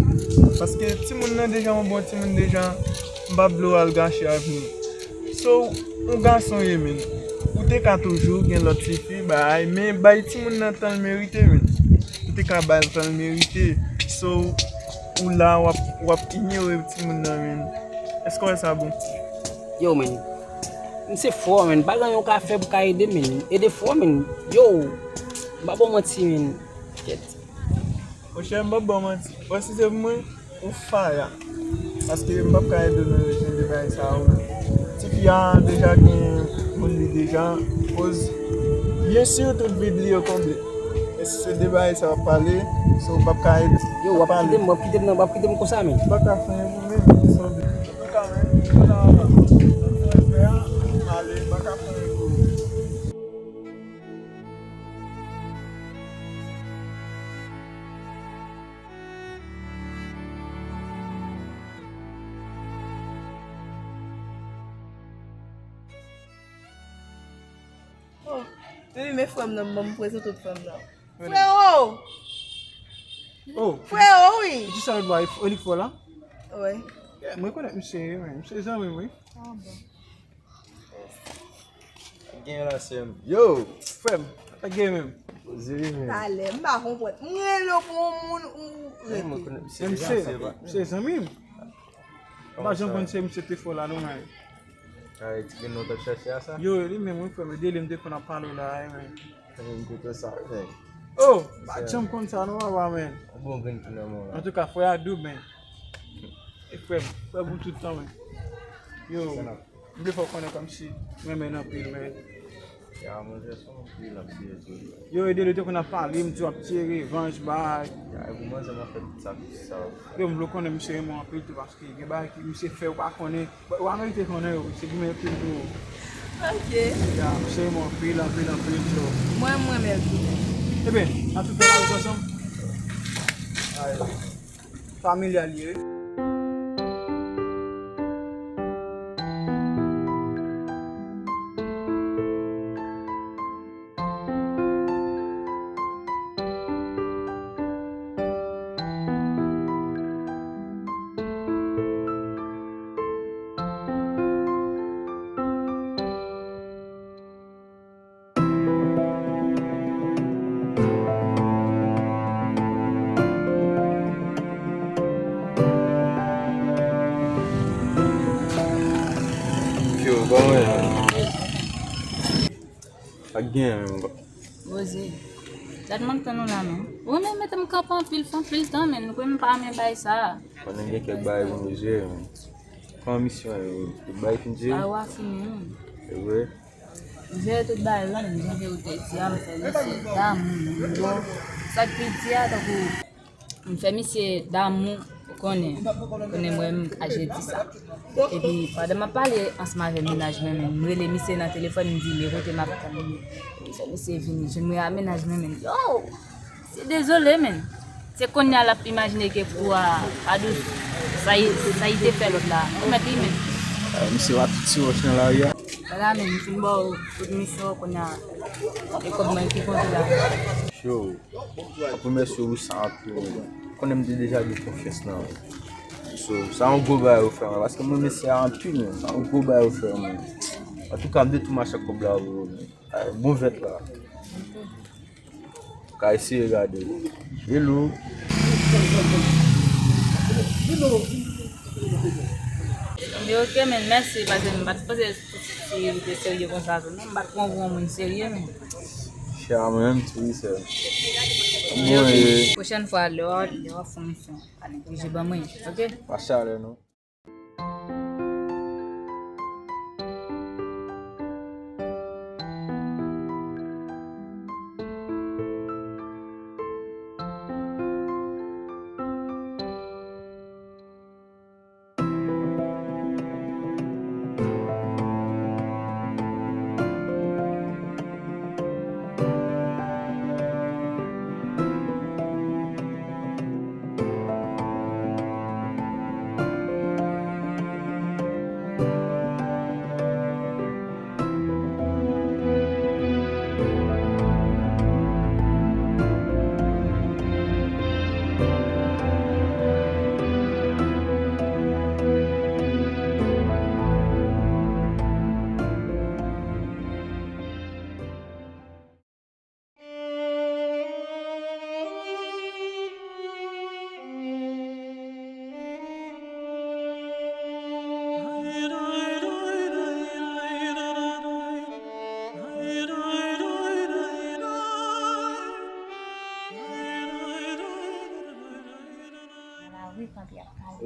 Paske timoun nan deja yon bon timoun deja, m p ap vle w al gache avni. So, yon gason ye, men. Ou te ka toujou gen lòt tifi, bay, men bay timoun nan tan l merite, men. Ou te ka ba l tan l merite. So, ou la, w ap, w ap inyore timoun nan, men. Èske w wè sa bon? Yo, men. M se frè w, men. Pa gen anyen w ka fè pou ka ede m, men. Ede frè w, men. Yo, m pa ba w manti, men. Kèt. Monchè, m p ap ba w manti. Wè, si se pou mwen, ou faya. Paske m p ap ka ede w nan jan de Bagay sa yo. Tifi a deja gen moun li deja. Koz, byen si tout vid li yo konble. E si se de bagay sa w ap pale, so w p ap ka ret. Yo, w ap kite m, w ap kite m nan, w ap kite m konsa, men. Ou pa ka fè anyen pou menm, sanble. Antouka, men, kounye a, frè a, m ale, m pa ka fè anyen pou ou. Oh, baby, men frè m nan, ban m prezante w frè m nan. Freo! Oh, freo, wi! Ki sa l ba? Elik Fò la? Wi. Yeah, mwen konèt misye, wi. Misye zanmi m, wi. Ah, bon. Gen la, sè m. Yo, frè m, sa gen menm? Poze wi, men. Talè, m pa konprann. M rele w pou yon moun ou rete. Mwen konn se deja, se pa. Se zanmi m. M pa janm konn se misye te fò la, non, men. Ay, ti gen nou t ap chache a sa? Yo, li menm, wi, frè m, e de li m te konn ap pale la, wi, men. Mwen kontan sa, wi, men. Oh, m pa janm konn sa, non, papa, men. Yon bon grenn ki nan men w la. Antouka, frè a doub, men. E frè m, frè m pou tout tan, men. Yo. M vle fè w konnen kòmsi m renmen n anpil, men. Ya, manzè se yon pil ap tiye tou. Yo, e de li te konn ap pale, m di w ap tiye revanj, bay. Ya, e pou manzè m ap fè tout sa, tout sa. Yo, m vle w konnen misye renmen w anpil tou, paske gen bagay ki misye fè w pa konnen. W a merite konnen yo, se goumen yo pil tou. Ok. Ya, misye renmen w anpil, anpil, anpil, so. Mwen, mwen menm tou. Eben, n ap tou fè lawout ansanm. Ay. Familyal ye. Yo, kòman ye? Pa gen anyen ankò. Poze. Gad mank tan nou la, men. Ou menm mete m kanpe anpil, fè anpil tan, men. Nou kwè m pa renmen bay sa. Konnen gen kèk bagay pou nou jere, men. Kòman misyon yo? Tout bagay fin jere? Bagay yo fini, wi. Se vre? M jere tout bagay, wi, men jan ke ou te di a, m fè misye damou, men bon. Sa k pi di a, tankou m fè misye damou, ou konnen, konnen mwen, m ka jedi sa. Epi, pandan m ap pale ansanm avè mennaj mwen, men m rele misye nan telefòn, m di, men kote m ap tann li. Epi, fè misye vini, jwenn mwen a mennaj mwen, men, yo! Se dezole, men. Se kounye a l ap imajine ke pou a, a dous, sa y, sa y te fè lòt la. Ou mèt li, men. Ah, misye w ap ti wòch nan lari a. Vwala, men, m fin ba w tout misyon, kounye a, e kòb mwen ki konte la. Show. Mwen remèsye w pou sa anpil, men. Konnen m te deja gen konfyans nan ou. So, sa yon gwo bagay ou fè mwen, paske mwen mesye a anpil, men. Sa yon gwo bagay ou fè mwen. Antouka, m te tou mache ak kòb la pou ou, men. Ay, bon vèt la. Ka eseye gade. Hello. Li oke, men mèsi, paske m pa t panse si li te serye konsa tou, non. M pa t pran w pou yon moun serye, men. Chè a mwen menm tou, wi, sè. Bon, e pwochèn fwa, lè w, lè w ap fè yon misyon, pa neglije ban mwen, oke? Pa chalè, non.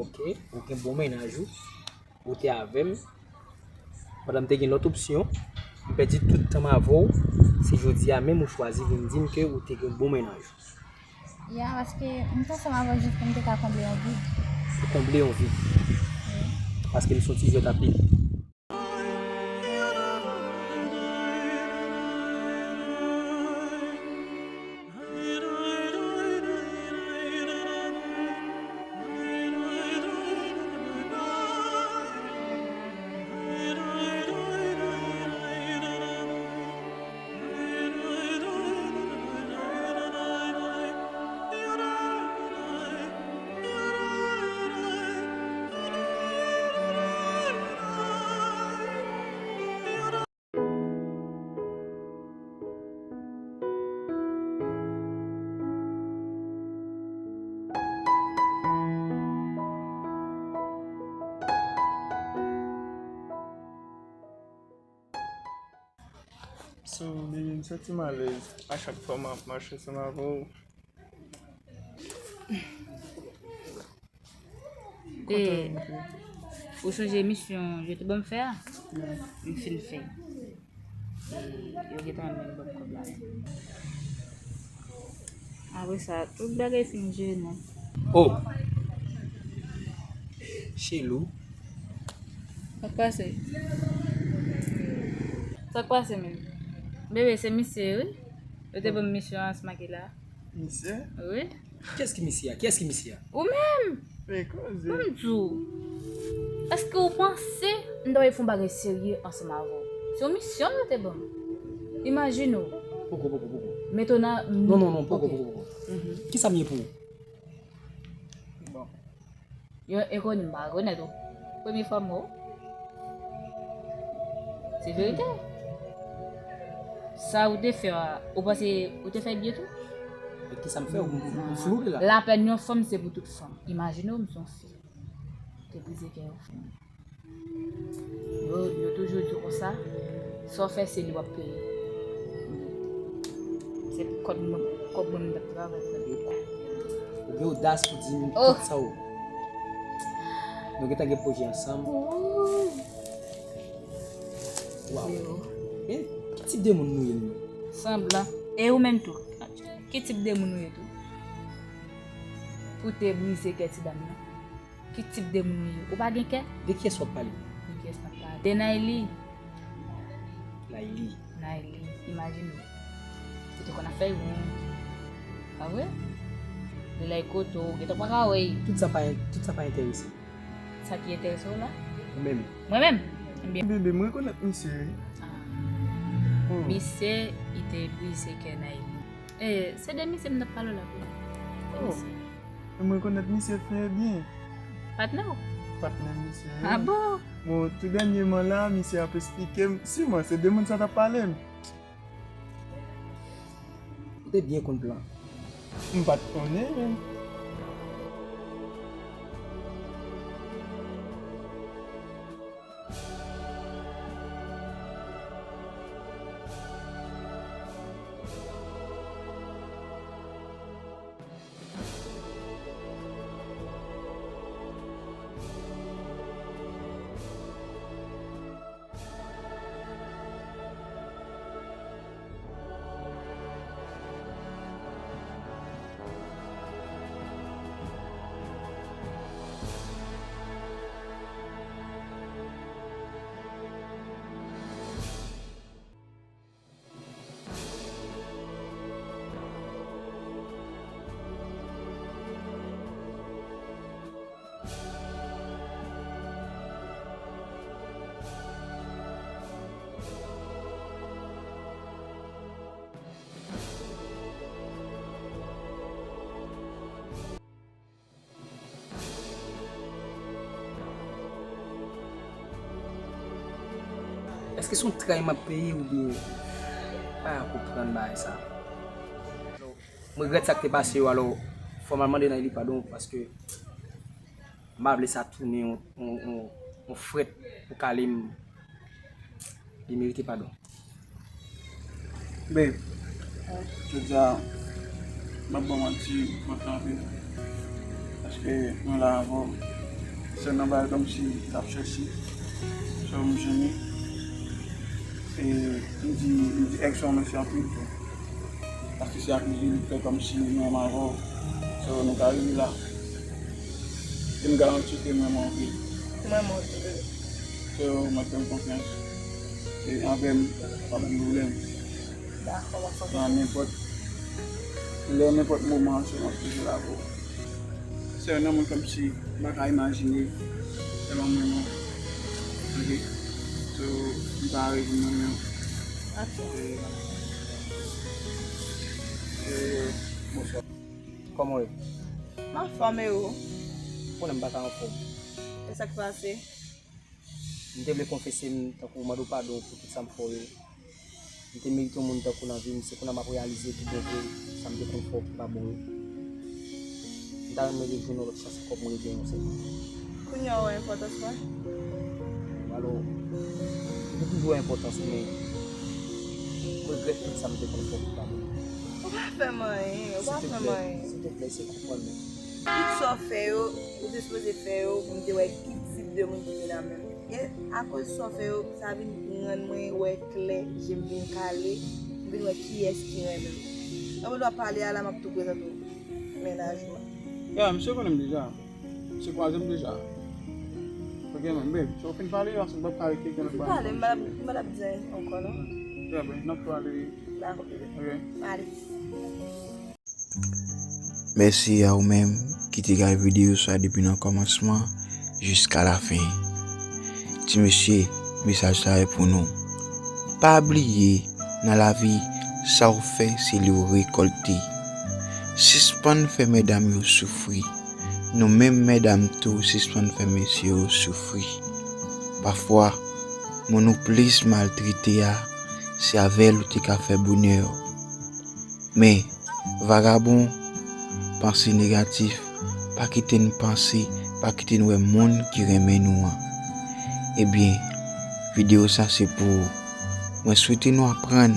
Ok, ou gen bon mennaj ou. Ou te avè m, pandan m te gen lòt opsyon, m pèdi tout tan m avè w, se jodi a menm ou chwazi vin di m ke ou te gen bon mennaj. Ya, paske m te ansanm avè w jis pou m te ka konble yon vid. Pou konble yon vid. Wi. Paske m se yon ti jwèt anpil. So, baby, m santi m alèz a chak fwa m ap mache ansanm avè w. E, ou sonje misyon yo te ban m fè a? M fin fè. E, yo gentan menm ban m kòb la. Apre sa, tout bagay fin jere non. Oh! Chelou. Sa k pase? Sa k pase menm? Bebe, se misye, wi. Yo te ban m misyon an, se make la. Misye? Wi. Kiyès ki misye a? Kiyès ki misye a? Ou menm! Men koze. Ban m di w. Èske w panse m ta pral fè yon bagay serye ansanm avè w? Se yon misyon yo te ban m. Imajine w. Poko, poko, poko. Mete w nan. Non, non, non, poko, poko, poko. Kisa m ye pou ou? Bon. Yon enkoni m pa rekonèt ou. Premye fwa m wè w. Se verite. Sa ou te fè a, ou panse ou te fè byen tou? E kisa m fè? Ou, ou, ou flou la. Lapèn yon fanm se pou tout fanm. Imajine w, m se yon fi. Ou te brize kè yon fanm. Yo, yo toujou di konsa, sa w fè se li w ap peye. Se kòb mwen, kòb mwen m t ap travay pou li. Ou gen odas pou di m tout sa ou. Nou gentan gen pwojè ansanm. Waw. Men, ki tip de moun nou ye nou? Sanblan. E ou menm tou? Ki tip de moun ou ye tou? Pou te brize kè ti dam nan. Ki tip de moun ou ye? Ou pa gen kè? De kiyès w ap pale? De kiyès m ap pale? De Nayli. Nayli. Nayli. Imajine w. Li te konn ap fè wonn. Pa vre? Li lay kote w, gentan pa ka wè. Tout sa pa, tout sa pa enterese m. Sa ki enterese w la? Ou menm. Mwen menm? Ebyen. Bebe, m rekonèt misye, wi. Ah. Oh. Misye, li te brize kè Nayli. E, se de misye m t ap pale w la, wi. Oh. Misye. E mwen rekonèt misye trè byen. Patnè w? Patnè misye. Ah bon? Bon, tou dènyèman la, misye ap esplike m. Siman, se de moun sa t ap pale m. Ou te byen konn plan. M pa t konnen, menm. Èske se yon tray m ap peye oubyen pa konprann bagay sa? Mwen regrèt sa k te pase yo, alò, fò m al mande Nayli padon, paske m pa vle sa tounen yon, yon, yon, yon frèt pou Kalim. Li merite padon. Babe, jodi a, m ap ba w manti, m kontan anpil. Paske mwen la avè w. Se nan bagay kòmsi l ap chèche. So, m jwenn li. E m di, m di Exo mèsi anpil tou. Paske se ak li li fè kòmsi nou menm avè w. So, nou ka rive la. E m garanti w ke m renmen w anpil. Mwen menm tou. So, mwen fè m konfyans. E avè m, pa gen pwoblèm. Dakò, m ap fè. Nan nenpòt lè, nenpòt moman, so, m ap toujou la pou ou. Se yon moun kòmsi m pa ka imajine tèlman m renmen w. Ok. So, m pa rejwenn mwen menm. Ok. E, e, bonswa. Kòman w ye? M anfòm, e ou? Ou konnen m pa ka anfòm. E sa k pase? M te vle konfese m tankou mande w padon pou tout sa m fè w yo. M te merite yon moun tankou w nan vi m, se kounye a m ap reyalize tout bon vre sa m te konn fè w ki pa bon yo. M ta renmen rejwenn yon lòt chans ankò pou m regenyen w sèlman. Kounye a w wè enpòtans mwen? Alò, m te toujou wè enpòtans ou, men m regrèt tout sa m te konn fè w ki pa bon. Ou pa fè m anyen, ou pa fè m anyen. Silteplè, silteplè, se konprann mwen. Tout sa w fè yo, ou te sipoze fè yo pou m te wè ki tip de moun ki te nan men m. E akoz sa w fè yo, sa vin rann mwen wè klè, je m vin kale, m vin wè kiyès ki renmen m. Nan moman w ap pale a la, m ap tou prezante w mennaj mwen. Ya, misye konnen m deja. Misye kwaze m deja. Ok, man, babe, so w fin pale, paske m p ap ka rete gen lòt bagay. M fin pale, m pa t ap, m pa t ap di anyen ankò, non. Ya, ben, n ap pale. Dakò, bebe. Ok. Ale. Mèsi a ou menm ki te gade videyo sa depi nan kòmansman jiska lafen. Ti mesye, mesaj sa a pou nou. Pa bliye, nan lavi, sa w fè, se li w rekòlte. Sispann fè medam yo soufri. Nou menm medam tou, sispann fè mesye yo soufri. Pafwa, moun ou plis maltrete a, se avè l ou te ka fè bonè w. Men, vagabon, panse negatif, pa kite n panse, pa kite n wè moun ki renmen nou an. Ebyen, videyo sa se pou ou. Mwen swete nou aprann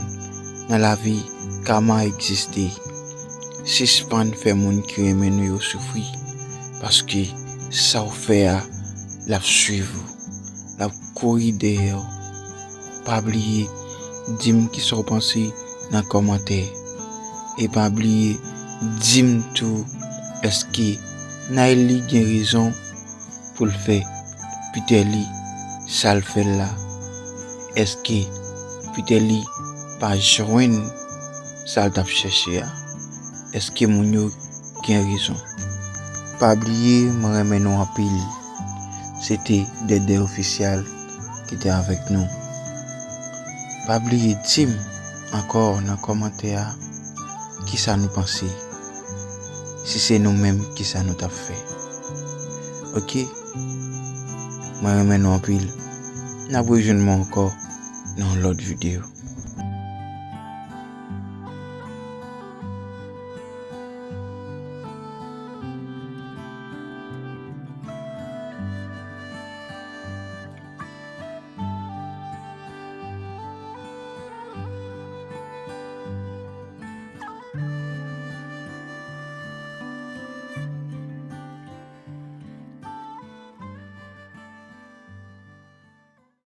nan lavi, kama egziste. Sispann fè moun ki renmen nou yo soufri, paske sa w fè a, l ap swiv ou, l ap kouri dèyè w. Pa bliye, di m kisa w panse nan kòmantè. E pa bliye, di m tou, èske Naëlie gen rezon pou l fè Peterly sa l fè l la? Èske Peterly pa jwenn sa l t ap chèche a? Èske moun yo gen rezon? Pa bliye, mwen renmen nou anpil. Se te Dèdè Ofisyal ki te avèk nou. Pa bliye di m ankò nan kòmantè a kisa nou panse. Si se nou menm, kisa nou t ap fè? Ok? Mwen renmen nou anpil. N ap rejwenn mwen ankò nan yon lòt videyo.